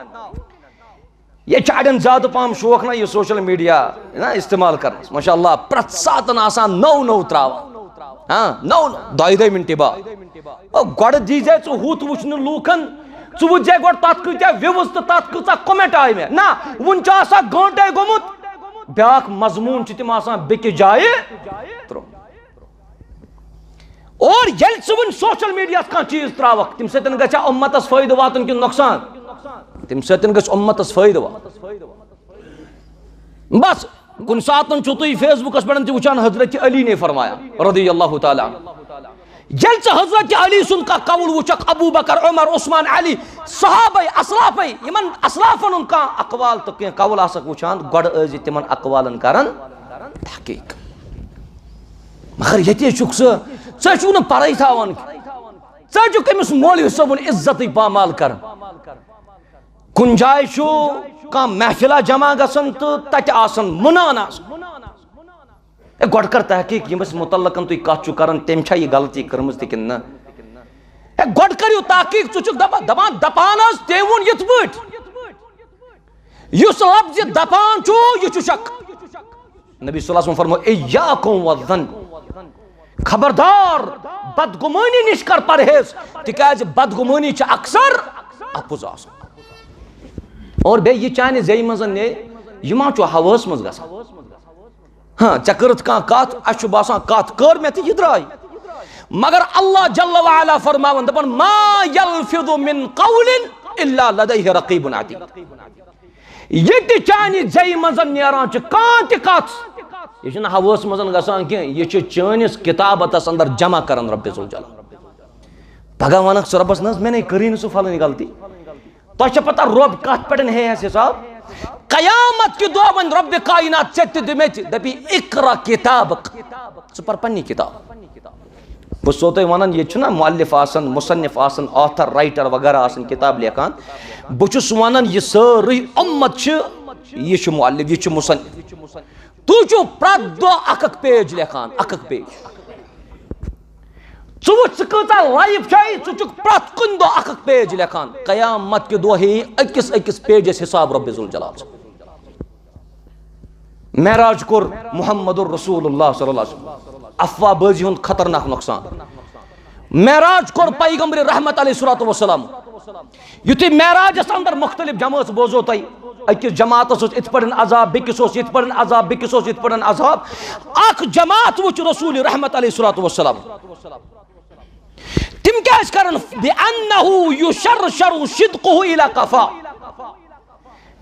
ییٚتہِ چھُ اَڑٮ۪ن زیادٕ پَہَم شوق نہ یہِ سوشل میڈیا نہ استعمال کرنس۔ ماشاء اللہ، پرٛٮ۪تھ ساتہٕ آسان نوٚو نوٚو ترٛاوان۔ ہاں، نوٚو نوٚو، دۄیہِ دۄیہِ مِنٹہِ بعد۔ او، گۄڈٕ دیٖزِ ژٕ ہُتھ وٕچھنہٕ لوٗکن، ژٕ وٕچھ زِ گۄڈٕ تَتھ کۭتیٛاہ وِوٕز تہٕ تَتھ کۭژاہ کومینٹ آیہِ مےٚ۔ نہ، وُنہِ چھُ آسان گٲنٹے گوٚمُت، بیٛاکھ مضموٗن چھُ تِم آسان بیٚکِس جایہِ ترٛوومُت۔ اور ییٚلہِ ژٕ وُنہِ سوشل میڈیاہس کانٛہہ چیٖز ترٛاوکھ، تَمہِ سۭتۍ گژھِ امتس فٲیدٕ واتُن کِنہٕ نۄقصان؟ تَمہِ سۭتۍ گژھِ امتس فٲیدٕ واتُن۔ بس، کُنہِ ساتن چھُو تُہۍ فیس بُکس پٮ۪ٹھ تہِ وٕچھان، حضرت علی نے فرمایا، رضی اللہ تعالیٰ عنہ۔ ییٚلہِ ژٕ حضرت علی سُنٛد کانٛہہ قول وٕچھکھ، ابو بکر، عمر، عثمان، علی، صحابے، اسلافے، یِمن اسلافن ہُنٛد کانٛہہ اقوال تہٕ کینٛہہ قول آسکھ وٕچھان، گۄڈٕ ٲسۍ زِ تِمن اقوالن کران تحقیق۔ مگر ییٚتہِ چھُکھ ژٕ، ژٕ چھُکھ نہٕ پرے تھاوان۔ ژٕ چھُکھ أمِس مولوی صٲبُن عزتٕے پامال کران۔ کُنہِ جایہِ چھُ کانٛہہ محفلہ جمع گژھان تہٕ تتہِ آسان مُنان آسان۔ ہے، گۄڈٕ کر تحقیق، ییٚمِس متعلقن تُہۍ کتھ چھِو کران، تٔمۍ چھا یہِ غلطی کٔرمٕژ تہِ کِنہٕ نہ؟ ہے، گۄڈٕ کٔرِو تحقیق، ژٕ چھُکھ دپان، دپان، دپان حظ، تٔمۍ ووٚن یِتھ پٲٹھۍ۔ یُس لفظ دپان چھُ، یہِ چھُ شک۔ نبی صلی اللہ علیہ وسلم فرمو، "ایاکم والظن"، خبردار، بدگمٲنی نِش کر پرہیز، تِکیازِ بدگمٲنی چھِ اکثر اپُز آسان۔ اور بیٚیہِ یہِ چانہِ زیٚیہِ منٛز نے، یہِ ما چھُ ہوہَس منٛز گژھان؟ ہاں، ژےٚ کٔرٕتھ کانٛہہ کتھ، اَسہِ چھُ باسان کتھ کٔر مےٚ تہٕ یہِ درٛاے۔ مگر اللہ جل وعلا فرماوان، دپان، "ما یلفظ من قول الا لدیہ رقیب عتید۔" یہِ تہِ چانہِ زیٚیہِ منٛز نیران چھِ کانٛہہ تہِ کتھ، یہِ چھُنہٕ ہوہَس منٛز گژھان کینٛہہ، یہِ چھُ چٲنِس کتابتس اندر جمع کران رب ذوالجلال۔ پگاہ ونکھ ژٕ رۄبس، "نہ حظ، مےٚ نے کٔرٕے نہٕ سُہ فلٲنۍ غلطی۔" تۄہہِ چھےٚ پتہ رۄب کتھ پٮ۪ٹھ ہیٚیہِ اَسہِ حساب؟ قیامت کہِ دۄہ وۄنۍ رۄبِ کائنات ژےٚ تہِ دِمے ژےٚ، دپی، "اقرا کتابک"، ژٕ پر پننی کتاب۔ بہٕ چھُسو تۄہہِ ونان، ییٚتہِ چھُنہ مؤلف آسان، مصنف آسان، آتھر، رائٹر وغیرہ آسان، کتاب لیکھان۔ بہٕ چھُس ونان، یہِ سٲرٕے اُمت چھِ، یہِ چھُ مؤلف، یہِ چھُ مصنف۔ تُہۍ چھِو پرٛٮ۪تھ دۄہ اکھ اکھ پیج لیکھان، اکھ اکھ پیج۔ ژٕ وٕچھ، ژٕ کۭژاہ لایف چھے، ژٕ چھُکھ پرٛٮ۪تھ کُنہِ دۄہ اکھ اکھ پیج لیکھان۔ قیامت کہِ دۄہ ہیٚیہِ أکِس أکِس پیجس حساب رب ذوالجلال۔ معراج کوٚر محمد رسول اللہ صلی اللہ علیہ وسلم۔ افواہ بٲزی ہُنٛد خطرناک نۄقصان۔ معراج کوٚر پیغمبر رحمت علیہ الصلوۃ والسلام۔ یُتھُے معراجس اندر مختلف جمٲژ بوزو تۄہہِ، أکِس جماعتس اوس یِتھ پٲٹھۍ عذاب، بیٚکِس اوس یِتھ پٲٹھۍ عذاب، بیٚکِس اوس یِتھ پٲٹھۍ عذاب۔ اکھ جماعت وٕچھ رسول رحمت علیہ الصلوۃ والسلام۔ تِم کیٛازِ کرن؟ بِأَنَّهُ يُشَرْشَرُ شِدْقُهُ إِلَى قَفَا۔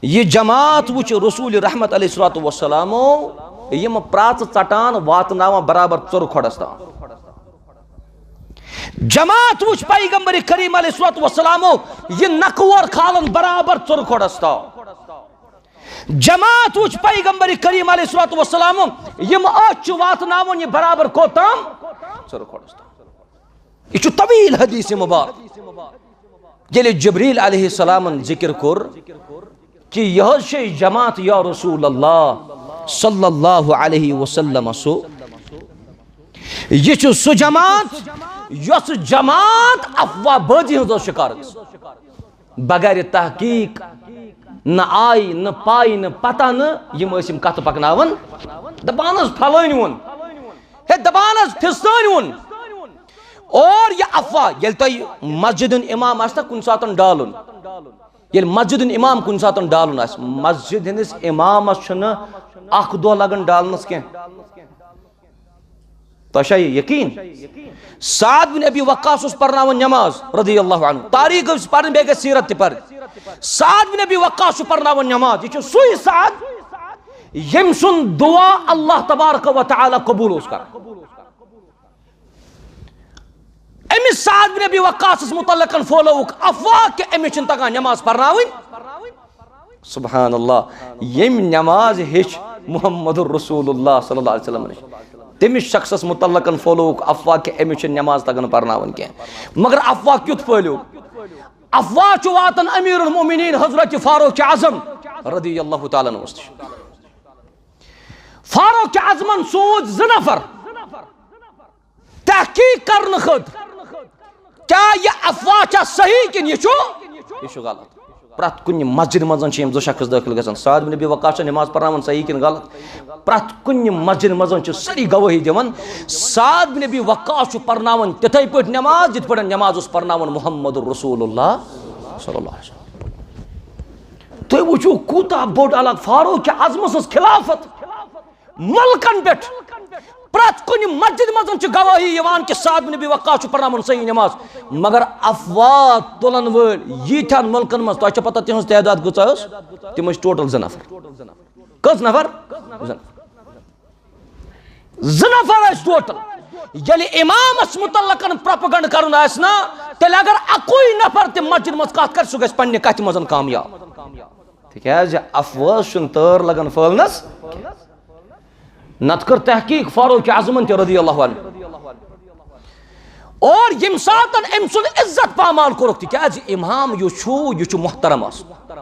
یہِ جماعت وٕچھ رسول رحمت علیہ الصلوۃ والسلامو، یِم پرٛاژٕ ژٹان واتناوان برابر ژُرٕ کھۄڈس تام۔ جماعت وٕچھ پیغمبر کریم علیہ الصلوۃ والسلامو، یہِ نکور کھالان برابر ژُرٕ کھۄڈس تام۔ جماعت وٕچھ پیغمبر کریم علیہ الصلوۃ والسلامو، یِم أچھ چھِ واتناوان یہِ برابر کوٚت تام؟ ژُرٕ کھۄڈس تام۔ یہِ چھُ طویل حدیث مبارک۔ ییٚلہِ جبریل علیہ السلامن ذکر کوٚر کہ یہِ حظ چھے جماعت یا رسول اللہ صلی اللہ علیہ وسلم، سُہ، یہِ چھُ سُہ جماعت یۄس جماعت افواہ بٲزی ہٕنٛز ٲس شکار گٔمٕژ۔ بغیر تحقیق، نہ آے، نہ پاے، نہ پتہ، نہ یِم ٲسۍ یِم کتھٕ پکناوان۔ دپان حظ پھلٲنۍ ووٚن، ہے دپان حظ فستٲنۍ ووٚن۔ اور یہِ افواہ، ییٚلہِ تۄہہِ مسجد ہُنٛد امام آسہِ نا کُنہِ ساتہٕ ڈالُن، ییٚلہِ مسجد ہُنٛد امام کُنہِ ساتہٕ ڈالُن آسہِ، مسجد ہٕنٛدِس امامس چھُنہٕ اکھ دۄہ لگان ڈالنس کینٛہہ۔ تۄہہِ چھا یہِ یقین؟ سعد بن ابی وقاص اوس پرناوان نماز رضی اللہ عنہ۔ تاریخ گٔژھ پرٕنۍ، بیٚیہِ گژھِ سیرت تہِ پرٕنۍ۔ سعد بن ابی وقاص چھُ پرناوان نماز۔ یہِ چھُ سُے سعد، ییٚمۍ سُنٛد دعا اللہ تبارک و تعالیٰ قبول اوس کران۔ أمِس سعد بن ابی وقاصس متعلقن پھٲلٲوُکھ افواہ کہ أمِس چھِنہٕ تگان نماز پرناوٕنۍ۔ سبحان اللہ، ییٚمۍ نماز ہیٚچھ، محمد رسول اللہ صلی اللہ علیہ وسلم نِش۔ تٔمِس شخصس متعلقن پھٲلووُکھ افواہ کہِ أمِس چھِ نماز تگان پرناوٕنۍ کینٛہہ۔ مگر افواہ کیُتھ پھٲلیوُکھ؟ افواہ چھُ واتان امیر المؤمنین حضرت فاروق اعظم رضی اللہ تعالیٰ عنہس نِش۔ فاروق اعظمن سوٗز زٕ نفر تحقیق کرنہٕ خٲطرٕ، کیٛاہ یہِ افواہ چھا صحیح کِنہٕ یہِ چھُ، یہِ چھُ غلط۔ پرٛٮ۪تھ کُنہِ مسجد منٛز چھِ یِم زٕ شخص دٲخل گژھان۔ سعد بن ابی وقاص چھا نماز پرناوان صحیح کِنہٕ غلط؟ پرٛٮ۪تھ کُنہِ مسجد منٛز چھِ سٲری گوٲہی دِوان، سعد بن ابی وقاص چھُ پرناوان تِتھَے پٲٹھۍ نماز، یِتھ پٲٹھۍ نماز اوس پرناوان محمد رسول اللہ صلی اللہ علیہ وسلم۔ تُہۍ وٕچھِو، کوٗتاہ بوٚڑ علاقہٕ، فاروق اعظم سٕنٛز خلافت۔ مُلکن پٮ۪ٹھ پرٛٮ۪تھ کُنہِ مسجد منٛز چھِ گوٲہی یِوان کہِ سعد بن ابی وقاص چھُ پرناوان صحیح نماز، مگر افواہ تُلن وٲلۍ ییٖتھٮ۪ن مُلکن منٛز، تۄہہِ چھےٚ پتہ تِہنٛز تعداد کۭژاہ ٲس؟ تِم ٲسۍ ٹوٹل زٕ نفر۔ کٔژ نفر؟ زٕ نفر۔ زٕ نفر ٲسۍ ٹوٹل۔ ییٚلہِ امامس متعلقن پروپیگنڈ کرُن آسہِ نا، تیٚلہِ اگر اکُے نفر تہِ مسجد منٛز کتھ کرِ، سُہ گژھِ پننہِ کتھِ منٛز کامیاب۔ تِکیازِ افواہ چھُنہٕ تٲر لگان پھٲلنس۔ نتہٕ کٔر تحقیق فاروق اعظمن تہِ رضی اللہ عنہ۔ اور ییٚمہِ ساتن أمۍ سُنٛد عزت پامال کوٚرُکھ، تِکیازِ امام یُس چھُ، یہِ چھُ محترم آسان۔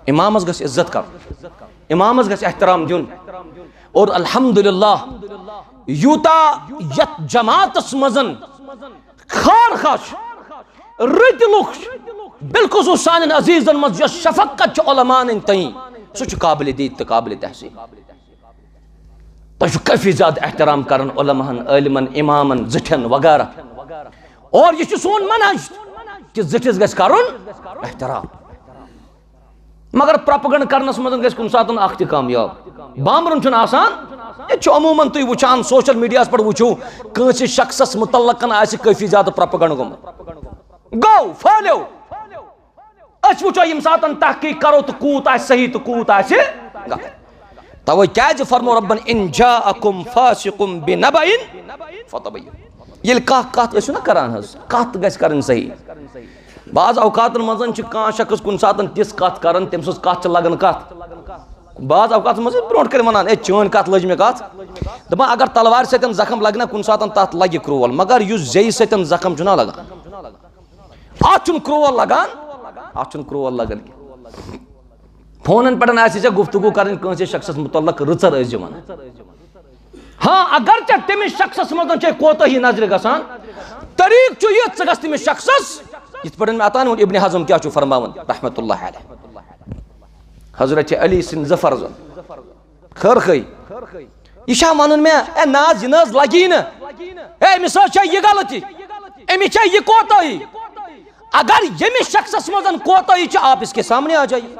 امامس گژھِ عزت کرُن، امامس گژھِ احترام دیُن۔ اور الحمدللہ، یوٗتاہ یتھ جماعتس منٛز خیر خواہ چھِ، رٕتۍ لُکھ چھِ، بالخصوص سانٮ۪ن عزیزن منٛز یۄس شفقت چھِ علماءن ہٕنٛدۍ تئیں، سُہ چھُ قابل دید تہٕ قابل تحسین۔ تۄہہِ چھُ کٲفی زیادٕ احترام کران علماہن، عٲلمن، امامن، زِٹھٮ۪ن وغیرہ۔ اور یہِ چھُ سون منہج کہِ زِٹھِس گژھِ کرُن احترام۔ مگر پروپیگنڈ کرنس منٛز گژھِ کُنہِ ساتہٕ اکھ تہِ کامیاب۔ بامبرُن چھُنہٕ آسان۔ ییٚتہِ چھُ عموٗماً تُہۍ وٕچھان، سوشل میڈیاہس پٮ۪ٹھ وٕچھِو، کٲنٛسہِ شخصس مُتعلقن آسہِ کٲفی زیادٕ پروپیگنڈ گوٚمُت۔ گوٚو، پھٲلیو۔ أسۍ وٕچھو ییٚمہِ ساتہٕ تحقیق کرو تہٕ کوٗت آسہِ صحیح تہٕ کوٗت آسہِ غلط۔ توے کیازِ فرمو رۄبن، "ان جاءکم فاسق بنبأ فتبینوا"۔ ییٚلہِ کانٛہہ کتھ ٲسِو نہ کران حظ، کتھ گژھِ کرٕنۍ صحیح۔ بعض اوقاتن منٛز چھِ کانٛہہ شخص کُنہِ ساتہٕ تِژھ کتھ کران، تٔمۍ سٕنٛز کتھ چھِ لگان کتھ۔ بعض اوقاتن منٛز چھِ برونٛٹھ کنہِ ونان، "اے، چٲنۍ کتھ لٔج مےٚ کتھ۔" دپان، اگر تلوارِ سۭتۍ زخم لگہِ نا کُنہِ ساتہٕ، تتھ لگہِ کرول، مگر یُس زیٚیہِ سۭتۍ زخم چھُنہ لگان، اتھ چھُنہٕ کرول لگان، اتھ چھُنہٕ کرول لگان کینٛہہ۔ فونن پٮ۪ٹھ آسہِ ژےٚ گفتگو کرٕنۍ کٲنٛسہِ شخصس متعلق، رٕژر ٲسۍ زِ ونان۔ ہاں، اگر ژےٚ تٔمِس شخصس منٛز چھے کوتاہی نظرِ گژھان، طریٖقہٕ چھُ یہِ، ژٕ گژھ تٔمِس شخصس، یِتھ پٲٹھۍ مےٚ اوتام ووٚن، ابن حزم کیٛاہ چھُ فرماوان رحمتہ اللہ علیہ، حضرت علی سٕنٛدۍ زٕ فرض۔ خٲر خٲہی۔ یہِ چھا وَنُن مےٚ، "اے نہ حظ، یہِ نہ حظ لَگی نہٕ۔ اے، أمِس حظ چھےٚ یہِ غلطی، أمِس چھےٚ یہِ کوتاہی۔" اگر ییٚمِس شخصس منٛز کوتاہی چھِ، آپ اس کے سامنے آ جائیے۔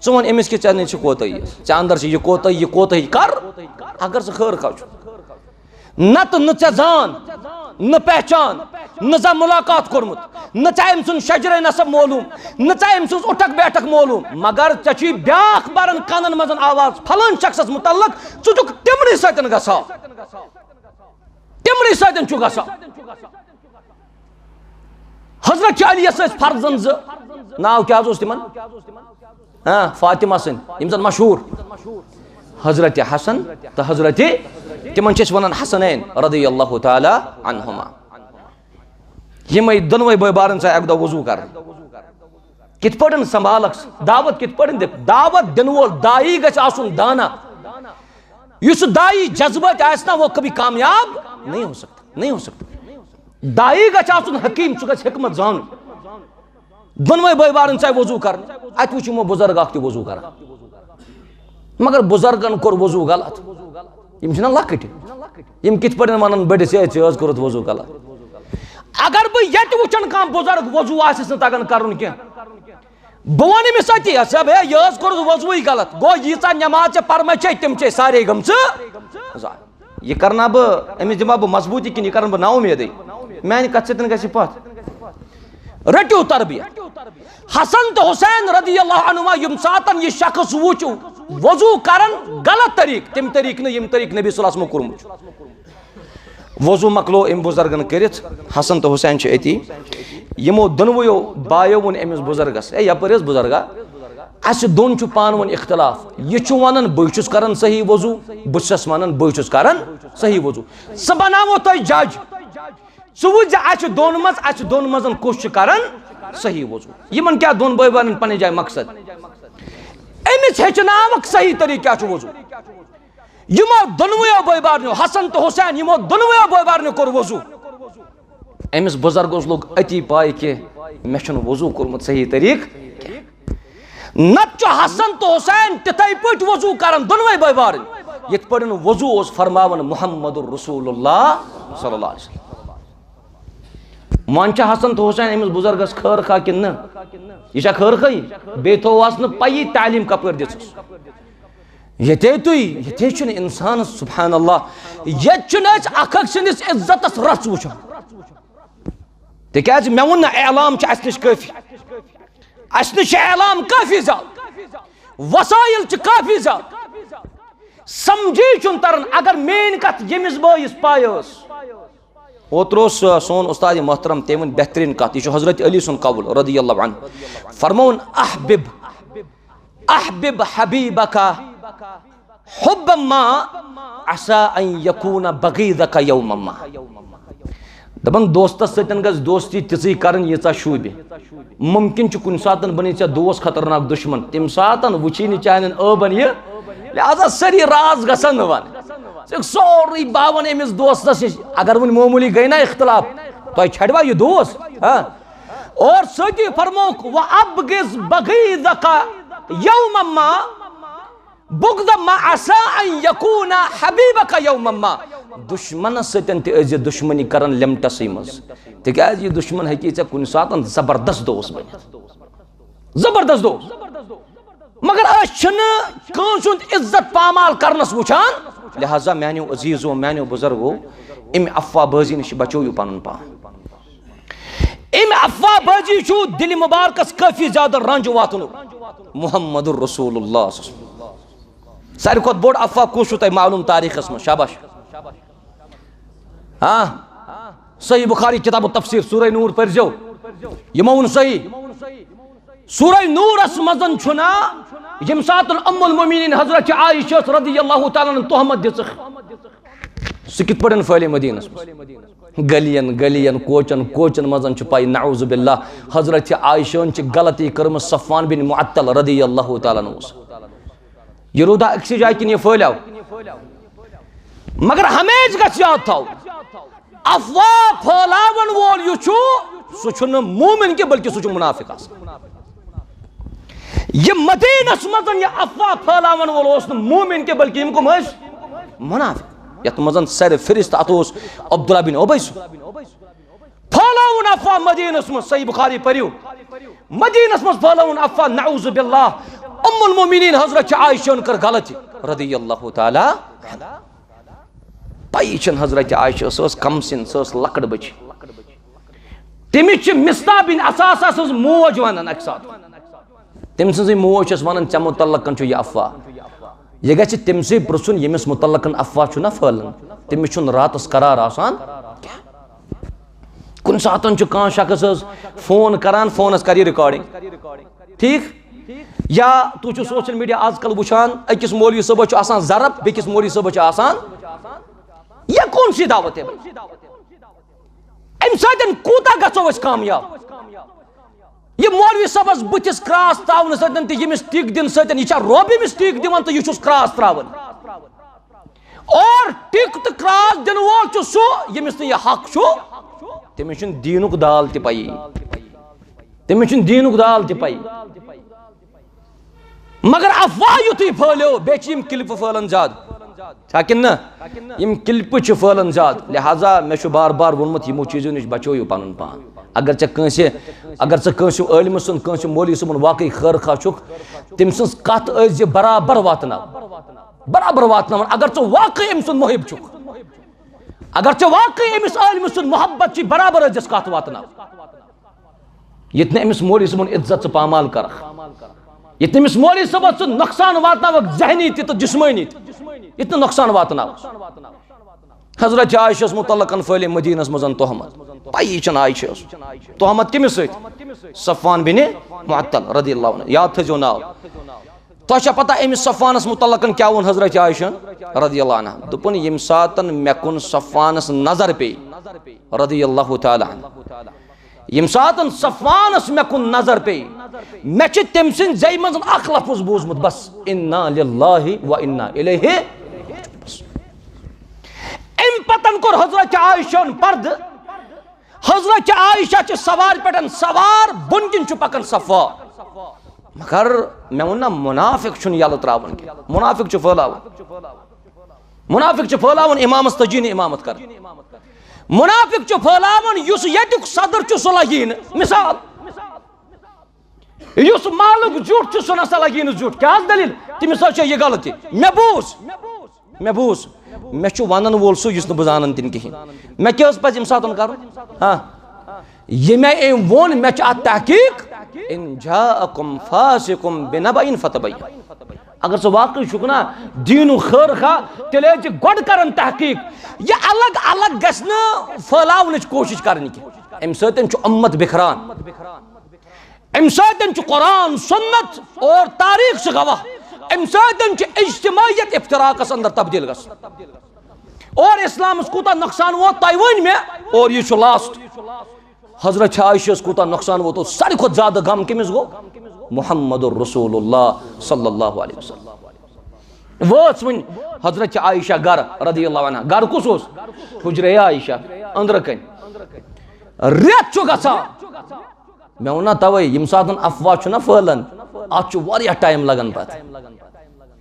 ژٕ وَن أمِس کہِ ژےٚ نِش چھِ کوتاہی، ژےٚ اندر چھِ یہِ کوتاہی، یہِ کوتاہی کر، اگر ژٕ خٲر خواہ چھُکھ۔ نتہٕ نہٕ ژےٚ زان، نہٕ پہچان، نہٕ زانٛہہ ملاقات کوٚرمُت، نہٕ ژےٚ أمۍ سُنٛد شجرے نسب معلوم، نہٕ ژےٚ أمۍ سٕنٛز اُٹھک بیٹھک معلوم، مگر ژےٚ چھُے بیٛاکھ بران کانن منٛز آواز، فلٲنۍ شخصس متعلق، ژٕ چھُکھ تِمنٕے سۭتۍ گژھان، تِمنٕے سۭتۍ چھُ گژھان۔ حضرت علی یس ٲسۍ فرزند زٕ، ناو کیٛاہ حظ اوس تِمن؟ ہاں، فاطمہ سٕنٛدۍ، یِم زن مشہوٗر حضرت حسن تہٕ حضرت، تِمن چھِ أسۍ ونان حسنین رضی اللہ تعالیٰ عنہما۔ یِمے دۄنوے بٲے بارن ژاے اکہِ دۄہ وضوٗ کران۔ کِتھ پٲٹھۍ سنبھالکھ ژٕ؟ دعوت کِتھ پٲٹھۍ دِکھ؟ دعوت دِنہٕ وول داعی گژھِ آسُن دانا۔ یُس سُہ داعی جذبٲتۍ آسہِ نا، وہ کبھی کامیاب نہیں ہو سکتا، نہیں ہو سکتا۔ داعی گژھِ آسُن حکیٖم، سُہ گژھِ حکمت زانُن۔ دۄنوَے بٲے بارٕنۍ ژاے وضوٗ کرنہِ، اَتہِ وُچھ یِمو بُزرگ اکھ تہِ وضوٗ کران۔ مگر بُزرگن کوٚر وضوٗ غلط۔ یِم چھِنہ لۄکٕٹۍ، یِم کِتھ پٲٹھۍ وَنَن بٔڑِس، "ہے، ژےٚ حظ کوٚرُتھ وضوٗ غلط؟" اگر بہٕ ییٚتہِ وٕچھن کانٛہہ بُزرگ وضوٗ آسٮ۪س نہٕ تَگان کَرُن کینٛہہ، بہٕ وَنہٕ أمِس أتی، "ہے صٲب، ہے، یہِ حظ کوٚرُتھ وضوٗوٕے غلط۔ گوٚو، ییٖژاہ نٮ۪ماز ژےٚ پَرمَژ چھے، تِم چھے سارے گٔمژٕ ضایع۔" یہِ کرنا بہٕ، أمِس دِما بہٕ مضبوٗطی کِنہٕ یہِ کرن بہٕ نا اُمیدٕے؟ میانہِ کتھِ سۭتۍ گژھِ یہِ پتھ۔ رٔٹِو تربیت۔ حسن تہٕ حسین رضی اللہ عنہما یِم ساتن یہِ شخص وُچھ وضوٗ کران غلط طریٖقہٕ، تِم طریٖقہٕ نہٕ یِم طریٖقہٕ نبی صلی اللہ علیہ وسلمو کوٚرمُت چھُ۔ وضوٗ مۄکلو أمۍ بُزرگن کٔرِتھ، حسن تہٕ حسین چھِ أتی۔ یِمو دۄنوٕیو بایو ووٚن أمِس بُزرگس، "اے یپٲرۍ حظ بُزرگا، اسہِ دۄن چھُ پانہٕ ؤنۍ اختلاف۔ یہِ چھُ ونان بٕے چھُس کران صحیح وضو، بہٕ چھُسس ونان بٕے چھُس کران صحیح وضو۔ ژٕ بناوو تۄہہِ جج، ژٕ وٕچھ زِ اسہِ دۄن منٛز، اسہِ دۄن منٛز کُس چھُ کران صحیح وضو۔ یِمن کیٛاہ دۄن بٲے بارنٮ۪ن پننہِ جایہِ مقصد؟ أمِس ہیٚچھناوکھ صحیح طریٖقہٕ کیٛاہ چھُ وضو۔ یِمو دۄنوٕیو بٲے بارنیو، حسن تہٕ حسین، یِمو دۄنوٕیو بٲے بارنیو کوٚر وضو۔ أمِس بُزرگس لوٚگ أتی پاے کہِ مےٚ چھُنہٕ وضو کوٚرمُت صحیح طریٖقہٕ کینٛہہ۔ نتہٕ چھُ حسن تہٕ حسین تِتھے پٲٹھۍ وضو کران، دۄنوے بٲے بارٕنۍ، یِتھ پٲٹھۍ وضو اوس فرماوان محمد رسول اللہ صلی اللہ علیہ وسلم۔ وۄنۍ چھا حسن تہٕ حسین أمِس بُزرگس خٲر خواہ کِنہٕ نہٕ؟ یہِ چھا خٲر خواہی؟ بیٚیہِ تھوٚوہس نہٕ پَیی تعلیٖم کپٲرۍ دِژٕس۔ ییٚتے تُہۍ، ییٚتے چھُنہٕ اِنسانَس، سبحان اللہ، ییٚتہِ چھُنہٕ أسۍ اکھ أکۍ سٕنٛدِس عزتس رژھ وٕچھان۔ تِکیٛازِ مےٚ ووٚن نہ، اعلام چھُ اَسہِ نِش کٲفی۔ اَسہِ نِش چھُ اعلام کٲفی زیادٕ، وسٲیِل چھِ کٲفی زیادٕ۔ سمجھی چھُنہٕ تران، اگر میٛٲنۍ کتھ ییٚمِس بٲیِس پاے ٲس۔ اوترٕ اوس، آ، سون استاد محترم، تٔمۍ ؤنۍ بہترین کتھ، یہِ چھُ حضرت علی سُنٛد قول رضی اللہ عنہ۔ فرمووُن، احبب، احبب حبیبک حب ما عسى ان يكون بغيضك يوما ما۔ دپان دوستس سۭتۍ گژھِ دوستی تِژٕے کرٕنۍ ییٖژاہ شوٗبہِ۔ ممکن چھُ کُنہِ ساتہٕ بنی ژےٚ دوس خطرناک دشمن، تمہِ ساتہٕ وٕچھی نہٕ چانٮ۪ن ٲبن یہِ، لہذا سٲری راز گژھن نہٕ ونٕنۍ۔ ژٕ ہیٚکھ سورُے باوان أمِس دوستس نِش، اگر وۄنۍ معموٗلی گٔے نا اختلاف، تۄہہِ چھڑوا یہِ دوس؟ ہاں۔ اور سۭتی فرمووُکھ، وَأَبْغِضْ بَغِيضَكَ يَوْمًا مَا، بُغْضَ مَا عَسَىٰ أَن يَكُونَ حَبِيبَكَ يَوْمًا مَا۔ دشمنس سۭتۍ تہِ ٲسۍ زِ دشمنی کران لِمٹسٕے منٛز، تِکیازِ یہِ دشمن ہیٚکی ژےٚ کُنہِ ساتہٕ زبردست دوست بٔنِتھ۔ زبردست دوست۔ مگر أسۍ چھِنہٕ کٲنٛسہِ ہُنٛد عزت پامال کرنس وٕچھان، لہذا میانیو عزیزو، میانیو بزرگو، امہِ افواہ بٲزی نِش بچٲیِو پنُن پان۔ امہِ افواہ بٲزی چھُ دِلہِ مبارکس کٲفی زیادٕ رنج واتنُک۔ محمد رسول اللہ صلی اللہ علیہ وسلم۔ ساروی کھۄتہٕ بوٚڑ افواہ کُس چھُ تۄہہِ معلوم تاریخس منٛز؟ شاباش۔ ہاں، صحیح بخاری کتاب التفسیر، سورہ نور پٔرزیو۔ یِمو ووٚن صحیح۔ سورہ نورس منٛز چھُنا ییٚمہِ ساتہٕ ام المؤمنین حضرت عائشہ رضی اللہ تعالیٰ عنہ تہمت دِژٕکھ، سُہ کِتھ پٲٹھۍ پھٔہلے مدینس منٛز؟ گلیَن گلیَن، کوچن کوچن منٛز چھُ پاے، نعوذ باللہ، حضرت عائشہ ہن چھِ غلطی کٔرمٕژ صفوان بن معطل رضی اللہ تعالیٰ عنہ۔ یہِ روٗدا أکسٕے جایہِ کِنہٕ یہِ پھٔہلیو؟ مگر ہمیشہِ گژھِ یاد تھاوُن، افواہ پھٲلاون وول یُس چھُ، سُہ چھُنہٕ مومن کینٛہہ، بلکہِ سُہ چھُ منافق آسان۔ یہِ مدینس منٛز یہِ افواہ پھٲلاون وول اوس نہٕ مومن کینٛہہ، بلکہِ یِم کٕم ٲسۍ؟ منافق۔ یتھ منٛز سرِ فہرست اتھ اوس عبداللہ بن ابی سُنٛد۔ پھٲلاوُن افواہ مدینس منٛز، صحیح بخاری پٔرِو۔ مدینس منٛز پھٲلاوُن افواہ، نعوذ باللہ۔ ام المؤمنین حضرت عائشہ ہن کٔر غلطی رضی اللہ تعالیٰ عنہا۔ پَیی چھَنہٕ حضرت عائشہ، سۄ ٲس کم سِن، سۄ ٲس لۄکٕٹ بچی۔ تٔمِس چھِ مصطح بن اثاثہ سٕنٛز موج ونان اکہِ ساتہٕ۔ تٔمۍ سٕنٛزٕے موج چھَس ونان، "ژےٚ متعلقن چھُ یہِ افواہ۔" یہِ گژھِ تٔمۍ سٕے پرژھُن، ییٚمِس متعلقن افواہ چھُ نہ پھٲلان، تٔمِس چھُنہٕ راتس قرار آسان کینٛہہ۔ کُنہِ ساتن چھُ کانٛہہ شخص حظ فون کران، فونس کر یہِ recording۔ ٹھیٖک؟ یا تُہۍ چھِو social media آز کل وٕچھان، أکِس مولوی صٲبس چھُ آسان ضرب، بیٚکِس مولوی صٲبس چھُ آسان، یہ کون سی دعوت ہے بھائی؟ امہِ سۭتۍ کوٗتاہ گژھو أسۍ کامیاب؟ یہِ مولوی صٲبس بٕتھِس کراس تراونہٕ سۭتۍ تہٕ ییٚمِس ٹِک دِنہٕ سۭتۍ، یہِ چھا رۄب أمِس ٹِک دِوان تہٕ یہِ چھُس کراس تراوان؟ اور ٹِک تہٕ کراس دِنہٕ وول چھُ سُہ، ییٚمِس نہٕ یہِ حق چھُ، تٔمِس چھُنہٕ دیٖنُک دال تہِ پَیی۔ تٔمِس چھُنہٕ دیٖنُک دال تہِ پَیی۔ مگر افواہ یُتھُے پھٲلیو، بیٚیہِ چھِ یِم clipہٕ پھٲلان زیادٕ۔ چھا کِنہٕ نہ؟ یِم clipہٕ چھِ پھٲلان زیادٕ۔ لہذا مےٚ چھُ بار بار ووٚنمُت، یِمو چیٖزو نِش بچٲیِو پنُن پان۔ اگر ژےٚ کٲنٛسہِ، اگر ژٕ کٲنٛسہِ عٲلمہٕ سُنٛد، کٲنٛسہِ مولوی صٲبُن واقعی خٲر خواہ چھُکھ، تٔمۍ سٕنٛز کتھ ٲسۍ زِ برابر واتناو۔ برابر واتناوان، اگر ژٕ واقعی أمۍ سُنٛد محب چھُکھ۔ اگر ژےٚ واقعی أمِس عٲلمہٕ سُنٛد محبت چھِ، برابر ٲسۍزٮ۪س کتھ واتناو۔ ییٚتہِ نہٕ أمِس مولوی صٲبُن عزت ژٕ پامال کرکھ، ییٚتہِ نہٕ أمِس مولوی صٲبس ژٕ نۄقصان واتناوکھ، ذہنی تہِ تہٕ جسمٲنی تہِ، ییٚتہِ نہٕ نۄقصان واتناوکھ۔ حضرت عائشہ متعلقن پھٲلے مدینس منٛز تہمت۔ پَیی چھنہٕ عائشہ ٲس تہمت کٔمِس سۭتۍ؟ صفوان بن معطل رضی اللہ عنہ، یاد تھٲیزیو ناو۔ تۄہہِ چھا پتہ أمِس صفوانس متعلقن کیٛاہ ووٚن حضرت عائشہ رضی اللہ عنہ؟ دوٚپُن، ییٚمہِ ساتن مےٚ کُن صفوانس نظر پیٚیہِ رضی اللہ تعالیٰ عنہ، ییٚمہِ ساتن صفوانس مےٚ کُن نظر پیٚیہِ، مےٚ چھِ تٔمۍ سٕنٛدِ زیٚیہِ منٛز اکھ لفظ بوٗزمُت، بس، انا للہ و انا الیہ۔ بس۔ امہِ پتن کوٚر حضرت عائشہ ہن پردٕ۔ حضرت عائشہ چھِ سوارِ پٮ۪ٹھ سوار، بۄن کِنۍ چھُ پکان صفوان۔ مگر مےٚ ووٚن نا، منافق چھُنہٕ یَلہٕ ترٛاوُن کینٛہہ، منافق چھُ پھٲلاوُن۔ منافق چھُ پھٲلاوُن امامس تجی نہٕ امامت کران۔ منافق چھُ پھٲلاوُن یُس ییٚتیُک صدر چھُ سُہ لگی نہٕ۔ مثال، یُس مالُک زیُٹھ چھُ سُہ نسا لگی نہٕ زیُٹھ۔ کیٛاہ حظ دٔلیٖل؟ تٔمِس حظ چھےٚ یہِ غلطی۔ مےٚ بوٗز، مےٚ بوٗز، مےٚ چھُ ونن وول سُہ یُس نہٕ بہٕ زانان تہِ نہٕ کِہیٖنۍ۔ مےٚ کیٛاہ حظ پزِ ییٚمہِ ساتہٕ کرُن؟ ہاں، یہِ مےٚ أمۍ ووٚن، مےٚ چھُ اتھ تحقیق، ان جاءکم فاسق بنبأ فتبینوا۔ اگر ژٕ واقعی چھُکھ نا دیٖنُک خٲر خواہ، تیٚلہِ ٲسۍ زِ گۄڈٕ کران تحقیق۔ یہِ الگ الگ گژھِ نہٕ پھٲلاونٕچ کوٗشِش کرٕنۍ کینٛہہ۔ اَمہِ سۭتۍ چھُ اُمت بِکھران۔ اَمہِ سۭتۍ چھُ قرآن، سنت اور تاریخ چھِ گواہ۔ اَمہِ سۭتۍ چھُ اجتماعیت افتراقس اندر تبدیل گژھان۔ اور اسلامس کوٗتاہ نۄقصان ووت تۄہہِ ؤنۍ مےٚ، اور یہِ چھُ لاسٹ۔ حضرت عائشہ ہس کوٗتاہ نۄقصان ووت، اور ساروی کھۄتہٕ زیادٕ غم کٔمِس گوٚو؟ محمد رسول اللہ صلی اللہ علیہ وسلم۔ وٲژ وۄنۍ حضرت عائشہ گرٕ رضی اللہ عنہا۔ گرٕ کُس اوس؟ حجرے عائشہ، أنٛدرٕ کنۍ۔ رٮ۪تھ چھُ گژھان، مےٚ ووٚن نا توے، ییٚمہِ ساتہٕ افواہ چھُ نا پھٲلان، اتھ چھُ واریاہ ٹایم لگان پتہٕ۔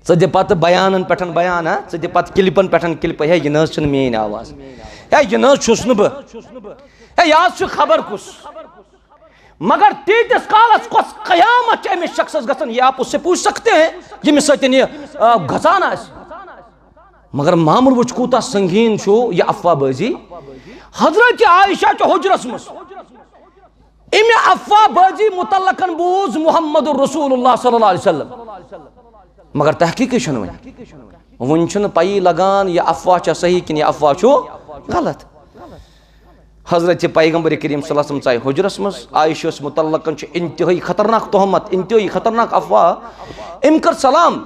ژٕ دِ پتہٕ بیانن پٮ۪ٹھ بیان، ہا؟ ژٕ دِ پتہٕ کلپن پٮ۪ٹھ کلپہٕ، ہے، یہِ نہ حظ چھنہٕ میٲنۍ آواز، ہے، یہِ نہ حظ چھُس نہٕ بہٕ، ہے، یہِ حظ چھُ خبر کُس۔ مگر تیٖتِس کالس کۄس قیامت چھِ أمِس شخصس گژھان، یہ آپ اس سے پوچھ سکتے ہیں، ییٚمِس سۭتۍ یہِ، آ، گژھان آسہِ۔ مگر معاملہٕ وٕچھ کوٗتاہ سنگین چھُ یہِ افواہ بٲزی۔ حضرت عائشہ چھِ حجرس منٛز، أمۍ افواہ بٲزی متعلقن بوٗز محمد رسول اللہ صلی اللہ علیہ وسلم، مگر تحقیقٕے چھُنہٕ وۄنۍ۔ وۄنۍ چھُنہٕ پَیی لگان یہِ افواہ چھا صحیح کِنہٕ یہِ افواہ چھُ غلط۔ حضرت پیغمبر کریم صلی اللہ علیہ وسلم ژایہِ حجرس منٛز، عائشہ ہس متعلقن چھُ انتہٲئی خطرناک تہمت، انتہٲئی خطرناک افواہ۔ أمۍ کٔر سلام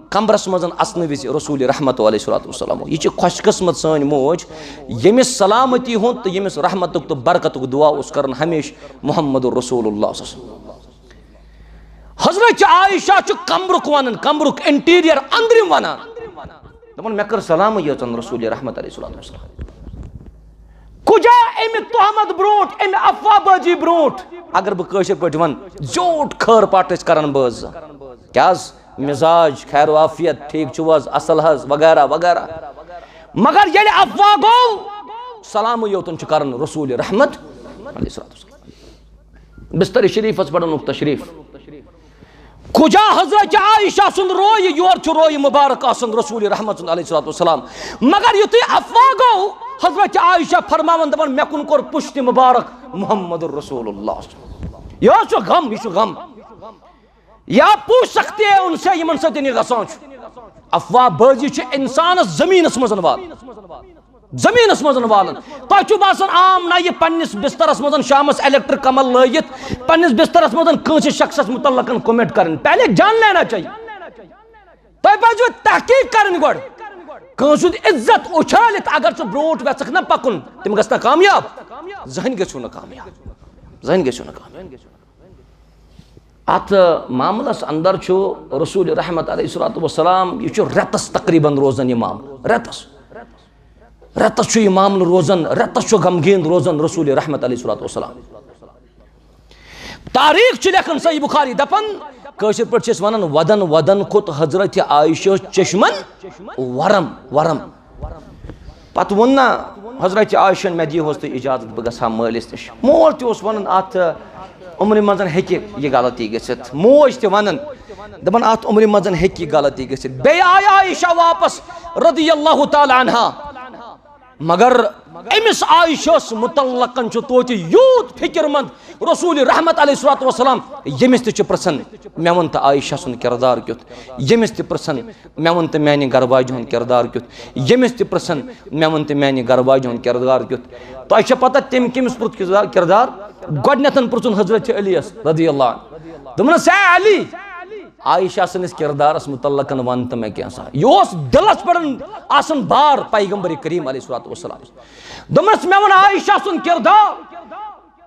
کمرس منٛز اژنہٕ وِزِ رسول رحمت علیہ الصلوۃ والسلام۔ یہِ چھِ خۄش قسمت سٲنۍ موج، ییٚمِس سلامتی ہُنٛد تہٕ ییٚمِس رحمتُک تہٕ برکتُک دعا اوس کران ہمیشہِ محمد رسول اللہ صلی اللہ علیہ وسلم۔ حضرت عائشہ چھُ کمرُک ونان، کمرُک انٹیریئر، أنٛدرِم ونان۔ دپان، مےٚ کٔر سلامٕے یٲژن رسول رحمت علیہ الصلوۃ والسلام۔ کُجا امہِ تہمت برونٹھ، امہِ افواہ بٲزی برونٹھ، اگر بہٕ کٲشِر پٲٹھۍ ونہٕ، زیوٗٹھ خٲر پاٹھ ٲسۍ کران بٲز۔ کیٛاہ حظ؟ مزاج، خیر و عافیت، ٹھیک چھُو حظ، اصل حظ، وغیرہ وغیرہ۔ مگر ییٚلہِ افواہ گوٚو، سلامٕے یوتن چھُ کران رسول رحمت علیہ الصلوۃ والسلام۔ بستر شریفس پٮ۪ٹھ اوٚنُکھ تشریف۔ کُجا حضرت عائشہ سُنٛد رویہِ، یور چھُ رویہِ مبارک آسان رسول رحمت سُنٛد علیہ الصلوۃ والسلام۔ مگر یُتھُے افواہ گوٚو، حضرت عائشہ فرماوان دپان، مےٚ کُن کوٚر پُشتِ مبارک محمد رسول اللہ۔ یہِ حظ چھُ غم، یہِ چھُ غم۔ یا پوچھ سکتے ہیں ان سے، یِمن سۭتۍ یہِ گژھان چھُ۔ افواہ بٲزی چھِ انسانس زمینس منٛز والان۔ زمینس منٛز والان۔ تۄہہِ چھُو باسان عام نہ یہِ پننِس بسترس منٛز شامس الیکٹرک کمل لٲگِتھ پننِس بسترس منٛز کٲنٛسہِ شخصس متعلق کمنٹ کرٕنۍ؟ پہلے جان لینا چاہیے۔ تۄہہِ پزِوٕ تحقیق کرٕنۍ گۄڈٕ۔ کٲنٛسہِ ہُنٛد عزت اُچھٲلِتھ اگر ژٕ برونٛٹھ وٮ۪ژکھ نہ پکُن، تِم گژھِ نہ کامیاب۔ زٕہٕنۍ گژھِو نہٕ کامیاب۔ زٕہٕنۍ گژھِو نہٕ کامیاب۔ اتھ معاملس اندر چھُ رسول رحمت علیہ الصلوۃ والسلام، یہِ چھُ رٮ۪تس تقریباً روزان یہِ معاملہٕ، رٮ۪تس۔ رٮ۪تس چھُ یہِ معاملہٕ روزان، رٮ۪تس چھُ غمگیٖن روزان رسول رحمت علیہ الصلوۃ والسلام۔ تاریخ چھِ لیکھان صحیح بخاری دپان، کٲشِر پٲٹھۍ چھِ أسۍ ونان، ودن ودن کھوٚت حضرت عائشہ چشمن ورم ورم۔ پتہٕ ووٚن نا حضرت عائشہ، مےٚ دِیِو حظ تُہۍ اجازت، بہٕ گژھٕ ہا مٲلِس نِش۔ مول تہِ اوس ونان، اتھ عمرِ منٛز ہیٚکہِ یہِ غلطی گٔژھِتھ۔ موج تہِ ونان، دپان، اتھ عمرِ منٛز ہیٚکہِ یہِ غلطی گٔژھِتھ۔ بیٚیہِ آیہِ عائشہ واپس رضی اللہ تعالیٰ عنہا۔ مگر أمِس عائشہ ہس متعلقن چھُ توتہِ یوٗت فکر مند رسول رحمت علیہ الصلوۃ والسلام، ییٚمِس تہِ چھُ پرژھان، مےٚ وَن تہٕ عائشہ سُنٛد کردار کیُتھ، ییٚمِس تہِ پرژھان، مےٚ وَن تہٕ میانہِ گرٕ واجہِ ہُنٛد کردار کیُتھ، ییٚمِس تہِ پرژھان، مےٚ وَن تہٕ میانہِ گرٕ واجہِ ہُنٛد کردار کیُتھ۔ تۄہہِ چھا پتہ تٔمۍ کٔمِس پرُژھ کردار؟ گۄڈٕنیتھن پرژھُن حضرت علی یس رضی اللہ عنہ، دوٚپنس، اے علی، عائشہ سٕنٛدِس کردارس متعلقن وَن تہٕ مےٚ کینٛژھا۔ یہِ اوس دِلس پٮ۪ٹھ آسان بار پیغمبر کریم علیہ الصلوۃ والسلام۔ دوٚپمس، مےٚ وَن عائشہ سُنٛد کردار۔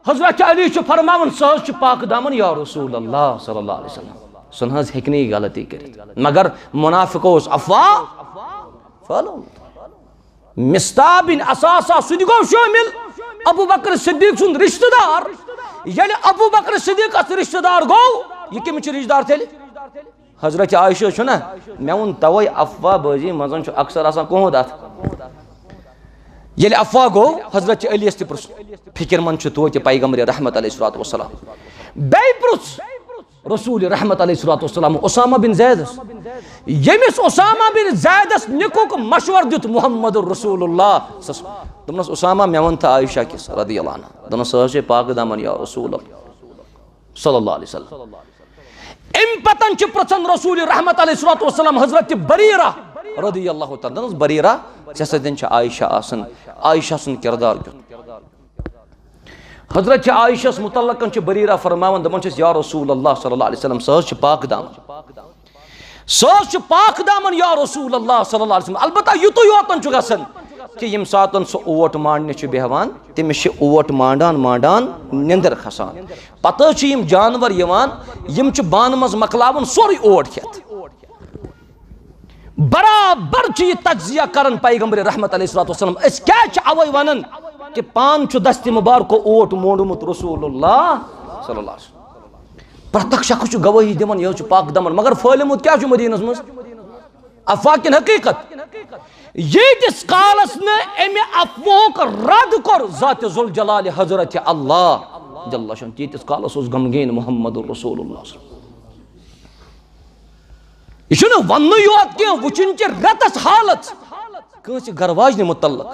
حضرت علی چھُ فرماوان، سۄ حظ چھِ پاک دامن یا رسول اللہ صلی اللہ علیہ وسلم۔ سۄ نہ حظ ہیٚکہِ نہٕ یہِ غلطی کٔرِتھ۔ مگر منافق اوس افواہ پھٲلومُت۔ مصطح بن اثاثہ، سُہ تہِ گوٚو شٲمِل، ابو بکر صدیق سُنٛد رشتہٕ دار۔ ییٚلہِ ابو بکر صدیقس رشتہٕ دار گوٚو، یہِ کٔمِس چھُ رشتہٕ دار تیٚلہِ؟ حضرت عائشہ چھُنہ، مےٚ ووٚن توے افواہ بٲزی منٛز چھُ اکثر آسان کوہُد اتھ۔ ییٚلہِ افواہ گوٚو، حضرت علی یس تہِ پرُژھ، فکر مند چھُ توتہِ پیغمبر رحمت علیہ الصلوۃ والسلام۔ بیٚیہِ پرُژھ رسول رحمت علیہ الصلوۃ والسلام اسامہ بن زیدس، ییٚمِس اسامہ بن زیدس نِکُک مشور دیُت محمد رسول اللہ صلی اللہ علیہ وسلم۔ دوٚپنس، اسامہ، مےٚ وَن تہٕ عائشہ کِس رضی اللہ عنہ۔ دوٚپنس، سۄ حظ چھے پاک دامن یا رسول اللہ صلی اللہ علیہ وسلم۔ امہِ پتن چھِ پرژھان رسول رحمت علیہ الصلوۃ والسلام حضرت بریرہ رضی اللہ تعالیٰ عنہ، دوٚپنس، بریرہ، ژےٚ سۭتۍ چھِ عائشہ آسان، عائشہ سُنٛد کردار کیُتھ؟ حضرت عائشہ ہس متعلقن چھِ بریرہ فرماوان، دپان چھِس، یا رسول اللہ صلی اللہ علیہ وسلم، سۄ حظ چھِ پاک دامن، سۄ حظ چھِ پاک دامن یا رسول اللہ صلی اللہ علیہ وسلم۔ البتہ یُتُے یوتن چھُ گژھان کہِ ییٚمہِ ساتن سُہ اوٹ مانڈنہِ چھُ بیہوان، تٔمِس چھِ اوٹ مانڈان مانڈان نِندٕر کھسان۔ پتہٕ حظ چھِ یِم جانور یِوان، یِم چھِ بانہٕ منٛز مۄکلاوان سورُے اوٹ کھٮ۪تھ۔ برابر چھِ یہِ تجزیہ کران پیغمبر رحمت علیہ الصلوۃ والسلام، أسۍ کیٛازِ چھِ اوے ونان کہِ پان چھُ دستِ مبارکو اوٹ مونڈمُت رسول اللہ صلی اللہ علیہ وسلم۔ پرٛتھ اکھ شخص چھُ گوٲہی دِوان، یہِ حظ چھُ پاک دامن، مگر پھٲلیومُت کیٛاہ چھُ مدیٖنس منٛز؟ افواہ کِنہٕ حقیقت؟ ییٖتِس کالس نہٕ امہِ افواہُک رد کوٚر ذات ذوالجلال حضرت اللہ جل شان، تیٖتِس کالس اوس غمگیٖن محمد رسول اللہ صلی اللہ علیہ وسلم۔ یہِ چھُنہٕ وننُے یوت کینٛہہ، وٕچھُن چھِ رٮ۪تس حالت کٲنٛسہِ گرٕ واجنہِ متعلق۔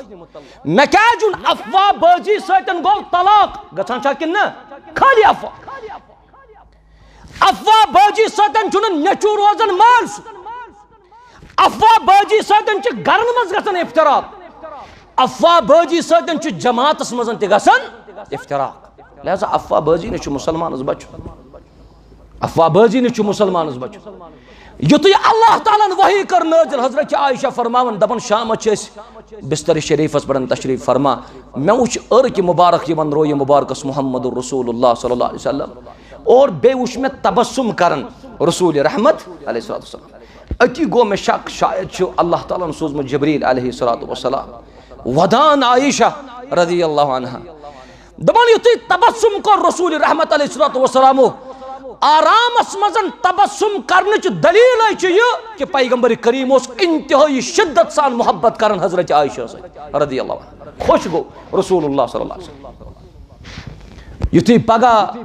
مےٚ کیٛازِ چھُنہٕ افواہ بٲزی سۭتۍ گوٚو طلاق گژھان چھا کِنہٕ نہ؟ خٲلی افواہ۔ افواہ بٲزی سۭتۍ چھُنہٕ نیٚچوٗ روزان مٲلۍ سُنٛد۔ افواہ بٲزی سۭتۍ چھِ گرن منٛز گژھان افتراق۔ افواہ بٲزی سۭتۍ چھُ جماعتس منٛز تہِ گژھان افتراق۔ لہذا افواہ بٲزی نِش چھُ مسلمانس بچُن۔ افواہ بٲزی نِش چھُ مسلمانس بچُن۔ یُتھُے اللہ تعالیٰ ہن وحی کٔر نٲزِل، حضرت عائشہ فرماوان، دپان، شامس چھِ أسۍ بستر شریفس پٮ۪ٹھ تشریف فرما، مےٚ وُچھ عرق مبارک یِوان رویہِ مبارکس محمد رسول اللہ صلی اللہ علیہ وسلم، اور بیٚیہِ وُچھ مےٚ تبسم کران رسول رحمت علیہ الصلوۃ والسلام۔ أتی گوٚو مےٚ شک، شاید چھُ اللہ تعالیٰ ہن سوٗزمُت جبریل علیہ الصلوۃ والسلام۔ ودان عائشہ رضی اللہ عنہا۔ دپان، یُتھُے تبسم کوٚر رسول رحمت علیہ الصلوۃ والسلامو، آرامس منٛز تبسم کرنٕچ دلیل چھِ یہِ کہِ پیغمبر کریم اوس انتہٲئی شدت سان محبت کران حضرت عائشہ سۭتۍ رضی اللہ عنہا۔ خۄش گوٚو رسول اللہ صلی اللہ علیہ وسلم۔ یُتھُے پگاہ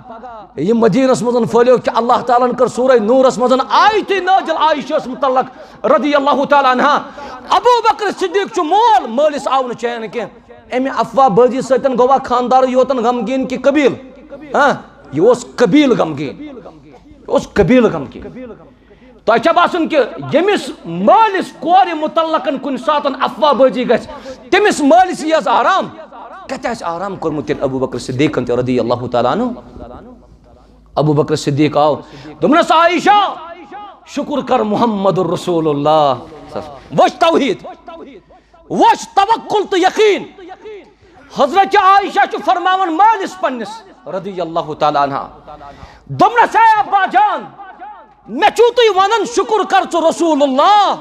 یہِ مدیٖنس منٛز پھٔہلیو کہِ اللہ تعالیٰ ہن کٔر سورہ نوٗرس منٛز آیتٕے نٲزِل عائشہ ہس متعلق رضی اللہ تعالیٰ عنہا۔ ابو بکر صدیق چھُ مول، مٲلِس آو نہٕ چین کینٛہہ۔ امہِ افواہ بٲزی سۭتۍ گوٚوا خاندارٕے یوتن غمگیٖن کہِ قبیٖل؟ ہاں، یہِ اوس قبیٖل غمگیٖن، یہِ اوس قبیٖل غمگیٖن۔ تۄہہِ چھا باسان کہِ ییٚمِس مٲلِس کورِ متعلقن کُنہِ ساتن افواہ بٲزی گژھِ، تٔمِس مٲلِس یی حظ آرام؟ کتہِ آسہِ آرام کوٚرمُت تیٚلہِ ابو بکر صدیقن تہِ رضی اللہ تعالیٰ عنہ؟ ابو بکر صدیق آو، دوٚپنس، عائشہ، شکر کر محمد رسول اللہ۔ وٕچھ توحید، وٕچھ توکل تہٕ یقین۔ حضرت عائشہ چھُ فرماوان مٲلِس پننِس رضی اللہ تعالیٰ عنہا، دوٚپنس، اے ابا جان، مےٚ چھُو تُہۍ ونان شکر کر ژٕ رسول اللہ،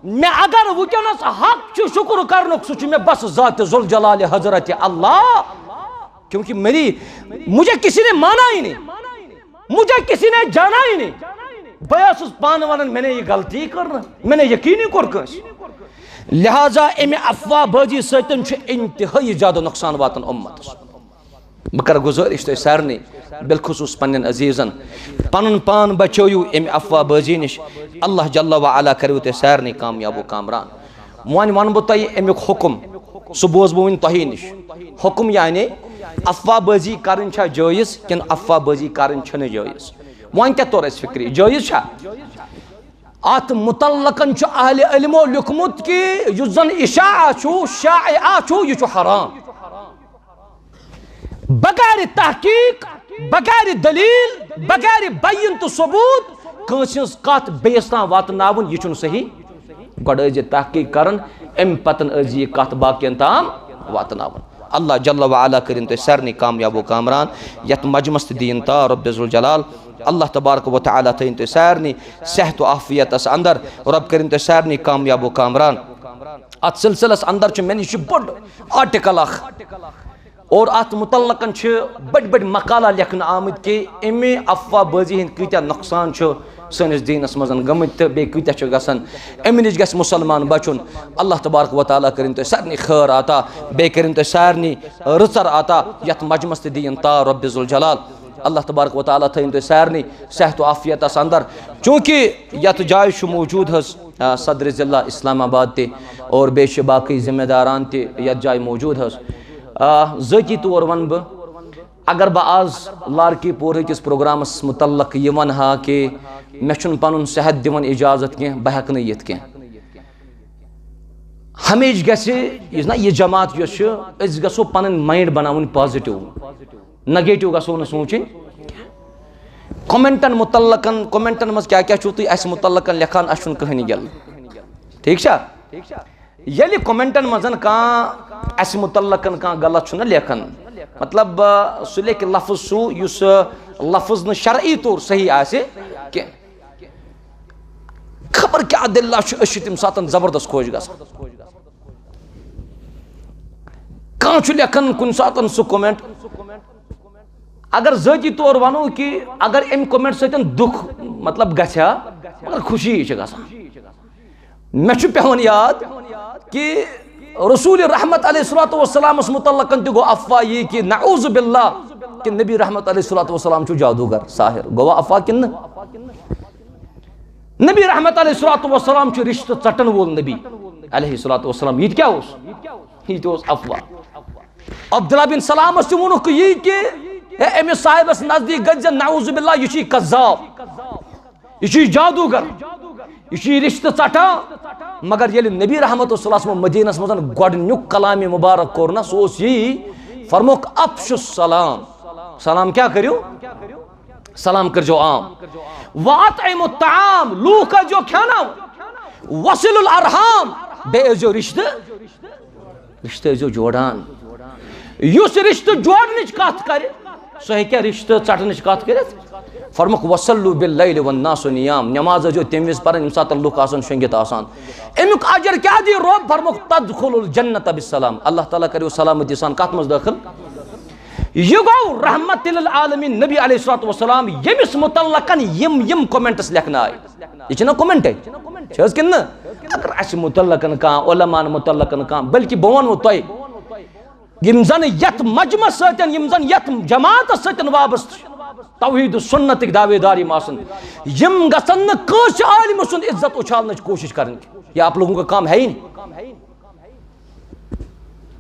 مےٚ اگر وٕنکیٚنس حق چھُ شکر کرنُک، سُہ چھُ مےٚ بس ذات ذوالجلال حضرت اللہ، کیونکہ میری، مجھے کسی نے مانا ہی نہیں، مجھے کسی نے جانا ہی نہیں۔ بہٕ ٲسٕس پانہٕ ونان، مےٚ نے یہِ غلطی کٔر نہٕ، مےٚ نے یقیٖنٕے کوٚر کٲنٛسہِ۔ لہذا امہِ افواہ بٲزی سۭتۍ چھُ انتہٲئی زیادٕ نۄقصان واتان امتس۔ بہٕ کرٕ گُزٲرِش تۄہہِ سارنٕے، بالخصوص پننٮ۪ن عزیزن، پنُن پان بچٲیِو امہِ افواہ بٲزی نِش۔ اللہ جل و علا کٔرِو تۄہہِ سارنٕے کامیاب و کامران۔ وۄنۍ ونہٕ بہٕ تۄہہِ امیُک حکم۔ سُہ بوزٕ بہٕ وۄنۍ تۄہی نِش۔ حُکُم یعنی افواہ بٲزی کَرٕنۍ چھا جٲیِز کِنہٕ افواہ بٲزی کَرٕنۍ چھَنہٕ جٲیِز؟ وۄنۍ کیٛاہ توٚر اَسہِ فِکرِ، جٲیِز چھا؟ اَتھ مُتعلقَن چھُ اہلِ علمو لیوٚکھمُت کہِ یُس زَن اِشاعہ چھُ، شائعہ چھُ، یہِ چھُ حرام۔ بغیر تحقیق، بغیر دلیل، بغیر بین تہٕ ثبوت کٲنٛسہِ ہٕنٛز کتھ بیٚیِس تام واتناوُن، یہِ چھُنہٕ صحیح۔ گۄڈٕ ٲسۍ زِ تحقیق کران، امہِ پتن ٲسۍ زِ یہِ کتھ باقین تام واتناوُن۔ اللہ جل و علا کٔرِن تُہۍ سارنٕے کامیاب و کامران یتھ مجمس تہٕ دِیِن تار رب ذوالجلال۔ اللہ تبارک و تعالیٰ تھٲیِن تُہۍ سارنٕے صحت و عافیتس اندر، رب کٔرِن تُہۍ سارنٕے کامیاب و کامران۔ اتھ سلسلس اندر چھُ مےٚ نِش بوٚڑ آرٹیکل اکھ، اور اتھ متعلقن چھِ بٔڑۍ بٔڑۍ مقالہ لیکھنہٕ آمٕتۍ کہِ امہِ افواہ بٲزی ہٕنٛدۍ کۭتیاہ نۄقصان چھُ سٲنِس دیٖنس منٛز گٔمٕتۍ تہٕ بیٚیہِ کۭتیاہ چھُ گژھان۔ امہِ نِش گژھِ مُسلمان بچُن۔ اللہ تبارک و تعالیٰ کٔرِن تُہۍ سارنٕے خٲر عطا، بیٚیہِ کٔرِن تُہۍ سارنٕے رٕژر عطا یتھ مجمس تہٕ دِیِن تار رب ذوالجلال۔ اللہ تبارک و تعالیٰ تھٲیِن تُہۍ سارنٕے صحت و عافیتس اندر۔ چوٗنٛکہِ یتھ جایہِ چھُ موجود حظ، آ، صدر ضلع اسلام آباد تہِ اور بیٚیہِ چھِ باقٕے ذمہ داران تہِ یتھ جایہِ موجود حظ۔ آ، ذٲتی طور ونہٕ بہٕ، اگر بہٕ آز لارکی پورہ کِس پروگرامس متعلق یہِ ونہٕ ہا کہِ مےٚ چھُنہٕ پنُن صحت دِوان اجازت کینٛہہ، بہٕ ہٮ۪کہٕ نہٕ یِتھ کینٛہہ، ہمیشہِ گژھِ یُس نہ یہِ جماعت یۄس چھِ، أسۍ گژھو پنٕنۍ مایِنڈ بناوٕنۍ پازیٹیو، نگیٹیو گژھو نہٕ سونٛچٕنۍ۔ کمنٹن متعلقن، کمنٹن منٛز کیٛاہ کیٛاہ چھُو تُہۍ اَسہِ متعلقن لیکھان، اَسہِ چھُنہٕ کٕہٕنۍ گِلہٕ۔ ٹھیٖک چھا؟ ییٚلہِ کمنٹن منٛز کانٛہہ اَسہِ متعلقن کانٛہہ غلط چھُنہ لیکھان، مطلب، آ، سُہ لیکھِ لفظ سُہ یُس، آ، لفظ نہٕ شرعی طور صحیح آسہِ کینٛہہ۔ خبر کیٛاہ دٔلیٖلہ چھُ، أسۍ چھِ تَمہِ ساتہٕ زبردست خۄش گژھان۔ کانٛہہ چھُ لیکھان کُنہِ ساتہٕ سُہ کمنٹ، اگر ذٲتی طور ونو کہِ اگر امہِ کمنٹ سۭتۍ دُکھ مطلب گژھِ ہا، مگر خوشی چھِ گژھان۔ مےٚ چھُ پٮ۪وان یاد کہِ رسول رحمت علیہ الصلوۃ والسلامس متعلقن تہِ گوٚو افواہ یی کہِ نعوذ باللہ کہِ نبی رحمت علیہ الصلوۃ والسلام چھُ جادوگر، ساحر۔ گوٚوا افواہ کِنہٕ نہٕ؟ نبی رحمت علیہ الصلوۃ والسلام چھُ رشتہٕ ژٹن وول نبی علیہ الصلوۃ والسلام۔ یہِ تہِ کیٛاہ اوس؟ یہِ تہِ اوس افواہ۔ عبداللہ بن سلامس تہِ ووٚنُکھ یی کہِ ہے، أمِس صاحبس نزدیٖک گژھِ زِ، نعوذ باللہ، یہِ چھُ کذاب، یہِ چھُ جادوگر، یہِ چھُ رشتہٕ ژٹان۔ مگر ییٚلہِ نبی رحمت صلی اللہ علیہ وسلم مدینس منٛز گۄڈٕنیُک کلام مبارک کوٚر نا، سُہ اوس یی، فرموکھ، افشوا السلام۔ سلام کیٛاہ کٔرِو؟ سلام کٔرزیو عام۔ واطعموا الطعام، لوٗکھ ٲسۍزیو کھیٛاناوان۔ وصلوا الارحام، بیٚیہِ ٲسۍزیو رشتہٕ، رشتہٕ ٲسۍزیو جوڑان۔ یُس رشتہٕ جوڑنٕچ کتھ کرِ، سُہ ہیٚکیٛاہ رشتہٕ ژٹنٕچ کتھ کٔرِتھ؟ فرموکھ، وصلوا باللیل والناس نیام، نماز ٲسۍزیو تمہِ وِزِ پران ییٚمہِ ساتہٕ لُکھ آسان شۄنگِتھ آسان۔ امیُک اجر کیٛاہ دِیہِ رۄب؟ فرموکھ، تدخلوا الجنة بالسلام، اللہ تعالیٰ کریو سلامتی سان کتھ منٛز دٲخل؟ یہِ گوٚو رحمت للعالمین نبی علیہ الصلوۃ والسلام، ییٚمِس متعلقن یِم یِم کمنٹس لیکھنہٕ آیہِ۔ یہِ چھِنہ کمنٹے؟ چھِ حظ کِنہٕ نہٕ؟ اگر اَسہِ متعلقن کانٛہہ، علماءن متعلقن کانٛہہ، بلکہِ بہٕ وَنہٕ تۄہہِ، یِم زن یتھ مجمعس سۭتۍ، یِم زن یتھ جماعتس سۭتۍ وابستہٕ چھِ، توحید و سنتٕکۍ دعوے دار یِم آسن، یِم گژھن نہٕ کٲنٛسہِ عالمہِ سُنٛد عزت اُچھالنٕچ کوٗشش کرٕنۍ۔ یہ آپ لوگوں کا کام ہے ہی نہیں۔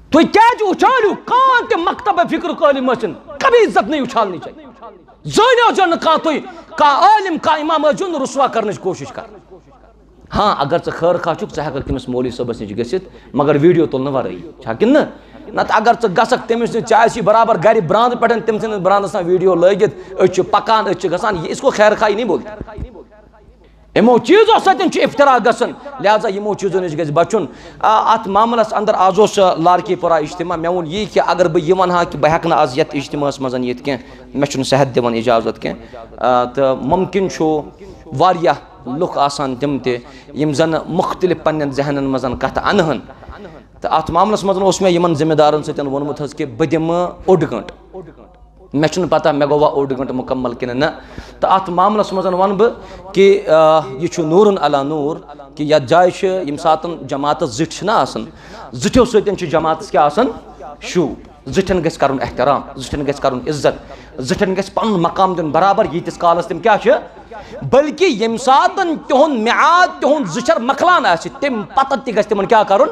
تُہۍ کیٛازِ اُچھٲلِو؟ کانٛہہ تہِ مکتبہ فکرُک عٲلِم ٲسِن، کبھی عزت نہیں اُچھالنی چاہیے۔ زٲنۍ ٲسۍزیو نہٕ کانٛہہ تُہۍ، کانٛہہ عٲلِم، کانٛہہ امام ٲسۍزیو نہٕ رُسوا کرنٕچ کوٗشِش کران۔ ہاں، اگر ژٕ خٲر خواہ چھُکھ، ژٕ ہٮ۪ککھ تٔمِس مولوی صٲبَس نِش گٔژھِتھ، مگر ویٖڈیو تُلنہٕ ورٲیی۔ چھا کِنہٕ نہٕ؟ نتہٕ اگر ژٕ گژھکھ تٔمِس نِش، ژےٚ آسی برابر گرِ برٛانٛدٕ پٮ۪ٹھ تٔمۍ سٕنٛدِس برٛانٛدَس تام ویٖڈیو لٲگِتھ، أسۍ چھِ پکان، أسۍ چھِ گژھان، یہِ اس کو خیر خواہی نہیں بولتے۔ یِمو چیٖزو سۭتۍ چھُ افترا گژھان، لہذا یِمو چیٖزو نِش گژھِ بچُن۔ آ، اتھ معاملس اندر آز اوس، آ، لارکی پورہ اجتماع، مےٚ ووٚن یی کہِ اگر بہٕ یہِ ونہٕ ہا کہِ بہٕ ہٮ۪کہٕ نہٕ آز یتھ اجتماعس منٛز یِتھ کینٛہہ، مےٚ چھُنہٕ صحت دِوان اجازت کینٛہہ، آ، تہٕ ممکن چھُ واریاہ لُکھ آسان تِم تہِ یِم زن مختلف پننٮ۪ن ذہنن منٛز کتھٕ انہٕ ہن، تہٕ اتھ معاملس منٛز اوس مےٚ یِمن ذمہ دارن سۭتۍ ووٚنمُت حظ کہِ بہٕ دِمہٕ اوٚڑ گٲنٛٹہٕ۔ مےٚ چھُنہٕ پتہ مےٚ گوٚوا اوٚڑ گٲنٛٹہٕ مُکمل کِنہٕ نہ۔ تہٕ اَتھ معاملس منٛز وَنہٕ بہٕ کہِ، آ، یہِ چھُ نوٗرن علی نوٗر کہِ یَتھ جایہِ چھِ ییٚمہِ ساتہٕ جماعتس زِٹھۍ چھِنہ آسان، زِٹھیو سۭتۍ چھِ جماعتس کیٛاہ آسان؟ شوٗب۔ زِٹھٮ۪ن گژھِ کرُن احترام، زِٹھٮ۪ن گژھِ کرُن عزت، زِٹھٮ۪ن گژھِ پنُن مقام دیُن برابر، ییٖتِس کالس تِم کیٛاہ چھِ۔ بلکہِ ییٚمہِ ساتن تِہُنٛد میعاد، تِہُنٛد زٕ چھر مۄکلان آسہِ، تَمہِ پتہٕ تہِ گژھِ تِمن کیٛاہ کرُن؟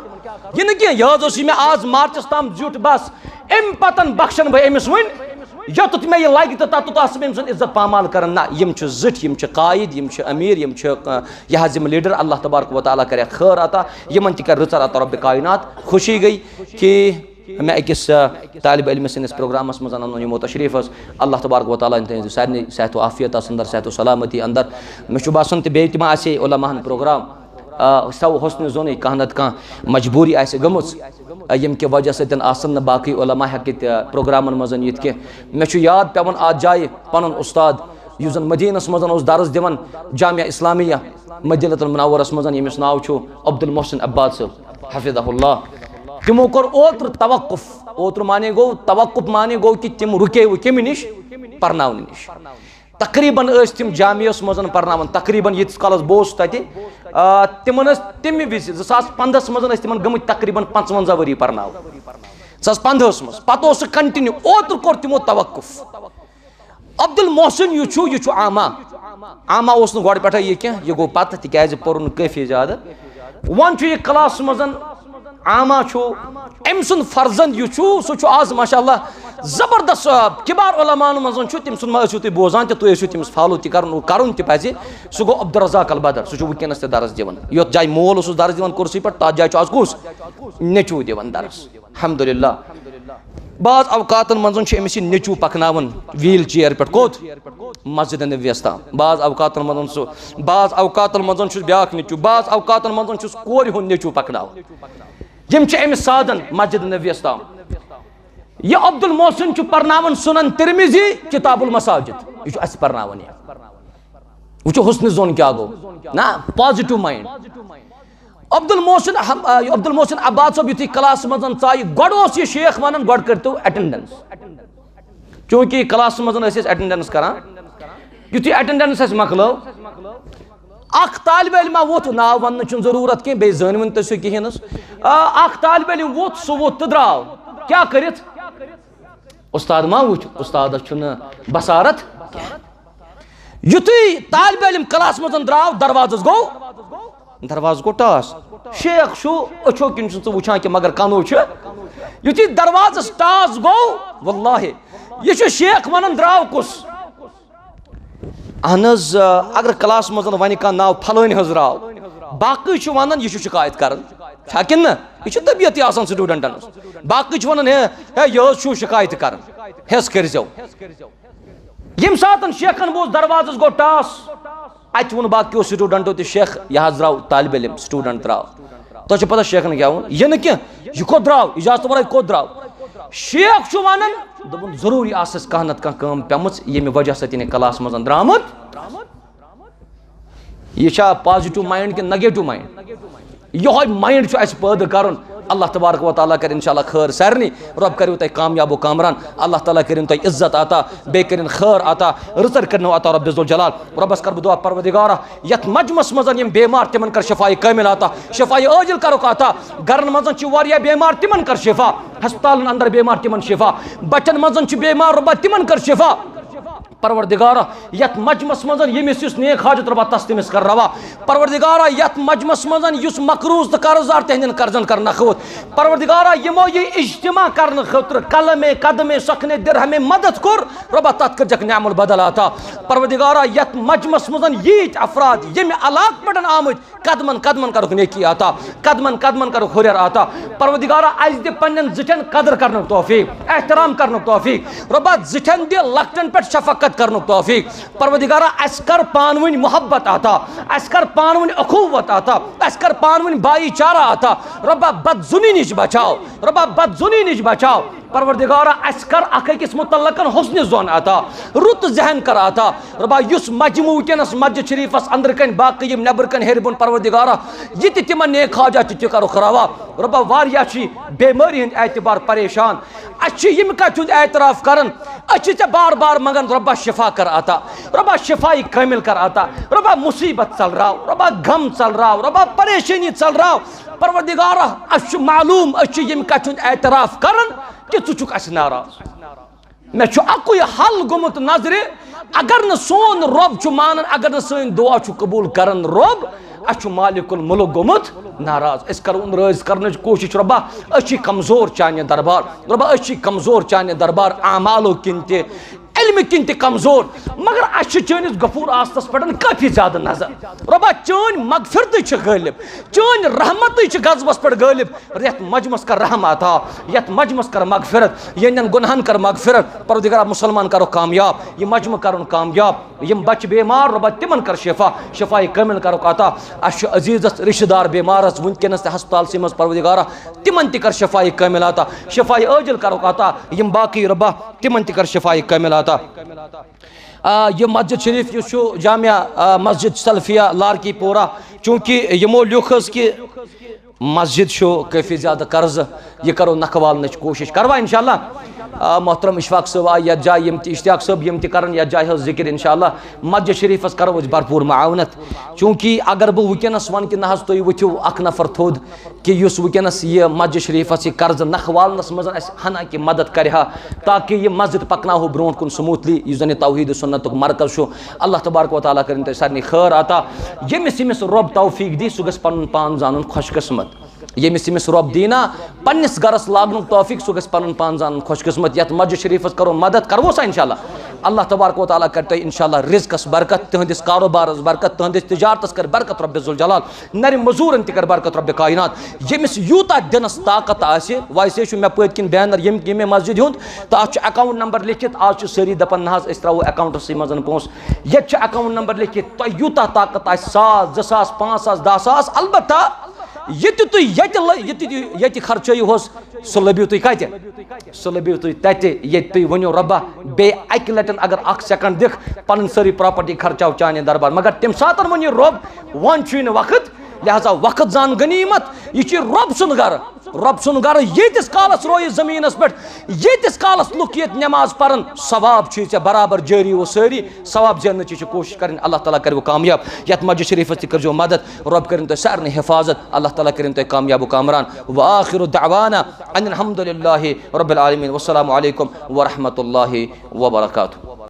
یہِ نہٕ کینٛہہ، یہِ حظ اوس یہِ مےٚ آز مارچس تام زیُٹھ، بس اَمہِ پتن بخشن بہٕ أمِس وۄنۍ۔ یوٚتتھ مےٚ یہِ لگہِ تہٕ توٚتتھ آسہٕ بہٕ أمۍ سُنٛد عزت پامال کران۔ نہ، یِم چھِ زِٹھۍ، یِم چھِ قٲیِد، یِم چھِ أمیٖر، یِم چھِ، آ، یہِ حظ یِم لیڈر۔ اللہ تبارک و تعالیٰ کرِ خٲر عطا، یِمن تہِ کرِ رٕژر عطا رب کائنات۔ خوشی گٔے کہِ مےٚ أکِس، آ، طالب علمہٕ سٕنٛدِس پروگرامس منٛز انُن یِمو تشریف حظ۔ اللہ تبارک و تعالیٰ ہن تھٲیِن سارنٕے صحت و عافیتس اندر، صحت و سلامتی اندر۔ مےٚ چھُ باسان تہٕ بیٚیہِ تہِ ما آسہِ ہے علماہن پروگرام، آ، سو حسن زونٕے کانٛہہ نتہٕ کانٛہہ مجبوٗری آسہِ گٔمٕژ، آ، ییٚمہِ کہِ وجہ سۭتۍ آسن نہٕ باقٕے علماء ہٮ۪کٕتۍ، آ، پروگرامن منٛز یِتھ کینٛہہ۔ مےٚ چھُ یاد پٮ۪وان اتھ جایہِ پنُن استاد، یُس زن مدینس منٛز اوس درس دِوان جامعہ اسلامیہ مدینہ المنورس منٛز، ییٚمِس ناو چھُ عبدالمحسن عباد صٲب، حفظہ اللہ۔ تِمو کوٚر اوترٕ توقف، اوترٕ معنی گوٚو توقف، معنی گوٚو کہِ تِم رُکے وۄنۍ کمہِ نِش؟ پرناونہٕ نِش۔ تقریباً ٲسۍ تِم جامعس منٛز پرناوان، تقریباً ییٖتِس کالس بہٕ اوسُس تتہِ، آ، تِمن ٲس تمہِ وِزِ، زٕ ساس پنٛدہس منٛز ٲسۍ تِمن گٔمٕتۍ تقریباً پنٛژونزہ ؤری پرناوان۔ زٕ ساس پنٛدہس منٛز، پتہٕ اوس سُہ continue، اوترٕ کوٚر تِمو توقف۔ عبدالمحسن یُس چھُ، یہِ چھُ عامہ۔ عامہ اوس نہٕ گۄڈٕ پٮ۪ٹھے یہِ کینٛہہ، یہِ گوٚو پتہٕ، تِکیازِ پوٚر نہٕ کٲفی زیادٕ۔ وۄنۍ چھُ یہِ کلاسس منٛز عامہ چھُ، أمۍ سُنٛد فرزند یُس چھُ، سُہ چھُ آز ماشاء اللہ زبردست، آ، کبار علماءن منٛز چھُ، تٔمۍ سُنٛد ما ٲسِو تُہۍ بوزان تہِ، تُہۍ ٲسِو تٔمِس follow تہِ کرُن، کرُن تہِ پزِ۔ سُہ گوٚو عبدالرزاق البدر، سُہ چھُ وٕنکیٚنس تہِ درس دِوان۔ یوٚت جایہِ مول اوسُس درس دِوان کُرسی پٮ۪ٹھ، تتھ جایہِ چھُ آز کُس؟ نیٚچوٗ دِوان درس۔ الحمدللہ۔ بعض اوقاتن منٛز چھُ أمِس یہِ نیٚچوٗ پکناوان wheel chair پٮ۪ٹھ۔ کوٚت؟ مسجد نبویس تام۔ بعض اوقاتن منٛز سُہ، بعض اوقاتن منٛز چھُس بیاکھ نیٚچوٗ، بعض اوقاتن منٛز چھُس کورِ ہُنٛد نیٚچوٗ پکناوان۔ یِم چھِ أمِس سادن مسجد نبویس تام۔ یہِ عبدالمحسن چھُ پرناوان سنن ترمذی، کتاب المساجد۔ یہِ چھُ اَسہِ پرناوان یہِ۔ وٕچھو حسن ظن کیٛاہ گوٚو۔ نہ، positive mind۔ عبدالمحسن احم-، آ، عبدالمحسن عباد صٲب یُتھُے کلاسس منٛز ژایہِ، گۄڈٕ اوس یہِ شیخ ونان، گۄڈٕ کٔرۍتو attendance۔ چوٗنٛکہِ کلاسس منٛز ٲسۍ أسۍ attendance کران، یُتھُے attendance اَسہِ مۄکلٲو، اکھ طالب علمہ ووٚتھ، ناو وننٕچ چھُنہٕ ضروٗرت کینٛہہ، بیٚیہِ زٲنۍ وُن تٔسِو کِہیٖنۍ نہٕ۔ آ، اکھ طالب علم ووٚتھ، سُہ ووٚتھ تہٕ درٛاو۔ کیٛاہ کٔرِتھ؟ استاد ما وُچھ، استادس چھُنہٕ بصارت کینٛہہ۔ یُتھُے طالب علم کلاسس منٛز درٛاو، دروازس گوٚو، دروازس گوٚو ٹاس۔ شیخ چھُ، أچھو کِنۍ چھُنہٕ ژٕ وٕچھان کینٛہہ، مگر کنو چھُ۔ یُتھُے دروازس ٹاس گوٚو، واللہ، یہِ چھُ شیخ ونان، درٛاو کُس؟ اہن حظ، آ، اگر کلاسس منٛز ونہِ کانٛہہ ناو فلٲنۍ حظ درٛاو، باقٕے چھِ ونان، یہِ چھُ شکایت کران۔ چھا کِنہٕ نہ؟ یہِ چھُ طبیعتٕے آسان studentن ہٕنٛز۔ باقٕے چھِ ونان، ہے، ہے، یہِ حظ چھُو شکایتہٕ کران، حیٚس کٔرۍزیو۔ ییٚمہِ ساتن شیخن بوٗز دروازس گوٚو ٹاس، اتہِ ووٚن باقیو studentو تہِ، شیخ، یہِ حظ درٛاو طالب علم، student درٛاو۔ تۄہہِ چھِ پتہ شیخن کیٛاہ ووٚن؟ یہِ نہٕ کینٛہہ، یہِ کوٚت درٛاو؟ اجازتہٕ ورٲے کوٚت درٛاو؟ شیخ چھُ ونان، دوٚپُن، ضروٗری آسٮ۪س کانٛہہ نتہٕ کانٛہہ کٲم پیمٕژ، ییٚمہِ وجہ سۭتۍ یہِ کلاسس منٛز درٛامُت۔ یہِ چھا positive mind کِنہٕ negative mind؟ یِہوٚے mind چھُ اَسہِ پٲدٕ کَرُن۔ اللہ تبارک و تعالیٰ کَرِ انشاءاللہ خٲر سارنٕے۔ رۄب کَریو تۄہہِ کامیاب و کامران۔ اللہ تعالیٰ کٔرِن تۄہہِ عزت عطا، بیٚیہِ کٔرِن خٲر عطا، رٕژَر کٔرِنو عطا رۄب ذوالجلال۔ رۄبَس کَرٕ بہٕ دُعا، پروردگارا، یَتھ مجمَس منٛز یِم بیمار، تِمَن کَر شفایہِ کامل عطا، شفایہِ عاجل کَرُکھ عطا۔ گَرَن منٛز چھِ واریاہ بیمار، تِمَن کَر شفا۔ ہسپتالَن اندر بیمار، تِمَن شفا۔ بَچَن منٛز چھِ بیمار، رۄبا، تِمَن کَر شفا۔ پروردگارا، یتھ مجمس منٛز ییٚمِس یُس نیک حاجت رۄبا تس تٔمِس کر روا۔ پروردگارا، یتھ مجمس منٛز یُس مقروض تہٕ قرض دار تہنٛدٮ۪ن قرضن کر نکھوت۔ پروردگارا، یِمو یہِ اجتماع کرنہٕ خٲطرٕ قلمے قدمے سخنے درہمے مدد کوٚر، رۄبا تتھ کٔرزٮ۪کھ نعم البدل عطا۔ پروردگارا، یتھ مجمس منٛز ییٖتۍ افراد ییٚمہِ علاقہٕ پٮ۪ٹھ آمٕتۍ، قدمن قدمن کرُکھ نیکی عطا، قدمن قدمن کرُکھ ہُریر عطا۔ پروردگارا، اسہِ دِ پننٮ۪ن زِٹھٮ۪ن قدر کرنُک توفیق، احترام کرنُک توفیق۔ رۄبا، زِٹھٮ۪ن دِ لۄکٹٮ۪ن پٮ۪ٹھ شفقت کرنُک توفیق۔ پروردگارا، اسہِ کر پانہٕ ؤنۍ محبت عطا، اسہِ کر پانہٕ ؤنۍ اخوت عطا، اسہِ کر پانہٕ ؤنۍ بھائی چارہ عطا۔ رۄبا، بدظنی نِش بچاو، رۄبا، بدظنی نِش بچاو۔ پروردگارا، اسہِ کر اکھ أکِس متعلقن حسن ظن عطا، رُت ذہن کر عطا۔ رۄبا، یُس مجمع وٕنکیٚنس مسجد شریفس اندر کنۍ، باقٕے یِم نیبر کنۍ ہیٚرِ بۄن، پروردگارا، یہِ تہِ تِمن نیک حاجات چھِ، تہِ کرُکھ روا۔ رۄبا، واریاہ چھِ بیمٲرۍ ہٕنٛدۍ اعتبار پریشان۔ اسہِ چھِ ییٚمہِ کتھِ ہُنٛد اعتراف کران، أسۍ چھِ ژےٚ بار بار منگان، رۄبا، شفا کر عطا، رۄبا، شفایہِ کامل کر عطا، رۄبا، مصیبت ژلراو، رۄبا، غم ژلراو، رۄبا، پریشٲنی ژلراو۔ پروردگارا، اسہِ چھُ معلوم، أسۍ چھِ ییٚمہِ کتھِ ہُنٛد اعتراف کران، تہِ ژٕ چھُکھ اَسہِ ناراض۔ مےٚ چھُ اَکُے حل گوٚمُت نظرِ، اگر نہٕ سون رۄب چھُ مانان، اگر نہٕ سٲنۍ دُعا چھُ قبوٗل کران رۄب، اَسہِ چھُ مالک الملک گوٚمُت ناراض۔ أسۍ کرو رٲضۍ کرنٕچ کوٗشِش، رۄبا، أسۍ چھِ کمزور چانہِ دربار، رۄبا، أسۍ چھِ کمزور چانہِ دربار، اعمالو کِنۍ تہِ، علمہٕ کِنۍ تہِ کمزور، مگر اَسہِ چھِ چٲنِس غفور آستس پٮ۪ٹھ کٲفی زیادٕ نظر۔ رۄبا، چٲنۍ مغفرتٕے چھِ غٲلب، چٲنۍ رحمتٕے چھِ غضبس پٮ۪ٹھ غٲلب۔ یتھ مجمس کر رحم عطا، یتھ مجمس کر مغفرت، یہندٮ۪ن گناہن کر مغفرت۔ پروردگارا، مسلمان کرو کامیاب، یہ مجمع کرن کامیاب۔ یم بچہ بیمار، رۄبا، تمن کر شفا، شفای کامل کرو عطا۔ اسہِ چھُ عزیزس رشتہ دار بیمارس ونکینس تہِ ہسپتالسٕے منٛز، پروردگارا، تمن تہِ کر شفای کامل عطا، شفای عاجل کرو عطا۔ یم باقی، رۄبا، تمن تہِ کر شفای کامل عطا۔ آ، یہ مسجد شریف یُس چھُ جامع، آ، مسجد سلفیہ لارکی پورہ، چونکہ یمو لیوکھ حظ کہ مسجد چھُ کٲفی زیادٕ قرضہٕ، یہِ کرو نکھٕ والنٕچ کوٗشِش۔ کروا انشاءاللہ؟ آ، محترم اشفاق صٲب آے یتھ جایہِ، یِم تہِ اشتیاق صٲب، یِم تہِ کرن یتھ جایہِ حظ ذکر انشاءاللہ۔ مسجد شریفس کرو أسۍ بھرپوٗر معاونت، چونکہ اگر بہٕ وٕنکیٚنس ونہٕ کہِ نہ حظ تُہۍ ؤتھِو اکھ نفر تھوٚد، کہِ یُس وٕنکیٚنس یہِ مسجد شریفس یہِ قرضہٕ نکھٕ والنس منٛز اسہِ ہنا کہِ مدد کرِ ہا، تاکہ یہِ مسجد پکناوہو برونٛٹھ کُن سموٗتھلی، یُس زن یہِ توحید سنتُک مرکز چھُ۔ اللہ تبارک و تعالیٰ کٔرِن تۄہہِ سارنٕے خٲر عطا۔ ییٚمِس ییٚمِس رۄب توفیق دی، سُہ گژھِ پنُن پان زانُن خۄش قسمت۔ ییٚمِس ییٚمِس رۄب دیٖنا پننِس گرس لاگنُک توفیق، سُہ گژھِ پنُن پان زانُن خۄش قسمت۔ یتھ مسجد شریفس کرو مدد، کروسا انشاءاللہ؟ اللہ تبارک و تعالیٰ کرِ تۄہہِ انشاءاللہ رزقس برکت، تُہنٛدِس کاروبارس برکت، تُہنٛدِس تجارتس کرِ برکت رب ذوالجلال۔ نرِ مزورن تہِ کر برکت رب کائنات۔ ییٚمِس یوٗتاہ دِنس طاقت آسہِ، ویسے چھُ مےٚ پٔتۍ کِنۍ بینر ییٚمہِ ییٚمہِ مسجد ہُنٛد، تتھ چھُ اکاؤنٹ نمبر لیکھِتھ۔ آز چھِ سٲری دپان نہ حظ أسۍ ترٛاوو اکاؤنٹسٕے منٛز پونٛسہٕ۔ ییٚتہِ چھُ اکاؤنٹ نمبر لیکھِتھ، تۄہہِ یوٗتاہ طاقت آسہِ، ساس، زٕ ساس، پانٛژھ ساس، دَہ ساس، البتہ ییٚتہِ تُہۍ ییٚتہِ لٔ-، ییٚتہِ تُہۍ ییٚتہِ خرچٲیِو حظ، سُہ لٔبِو تُہۍ کتہِ؟ سُہ لٔبِو تُہۍ تتہِ، ییٚتہِ تُہۍ ؤنِو، رۄبا، بیٚیہِ اکہِ لٹہِ اگر اکھ سیکنڈ دِکھ، پنٕنۍ سٲرٕے پراپرٹی خرچاو چانہِ دربار۔ مگر تمہِ ساتہٕ ؤنِو، رۄب، وۄنۍ چھُے نہٕ وقت، لہذا وقت زان غنیمت۔ یہِ چھُ رۄب سُنٛد گرٕ، رۄب سُنٛد گرٕ۔ ییٖتِس کالس رویہِ زٔمیٖنس پٮ۪ٹھ، ییٖتِس کالس لُکھ ییٚتہِ نٮ۪ماز پرن، ثواب چھُے ژےٚ برابر جٲری و سٲری۔ ثواب زیننٕچ چھِ کوٗشِش کرٕنۍ۔ اللہ تعالیٰ کٔرِو کامیاب۔ یتھ مسجد شریفس تہِ کٔرزیو مدد۔ رۄب کٔرِن تۄہہِ سارنٕے حفاظت۔ اللہ تعالیٰ کٔرِن تۄہہِ کامیاب و کامران۔ وآخر دعوانا ان الحمد للہ رب العالمین۔ والسلام علیکم ورحمۃ اللہ وبرکاتہ۔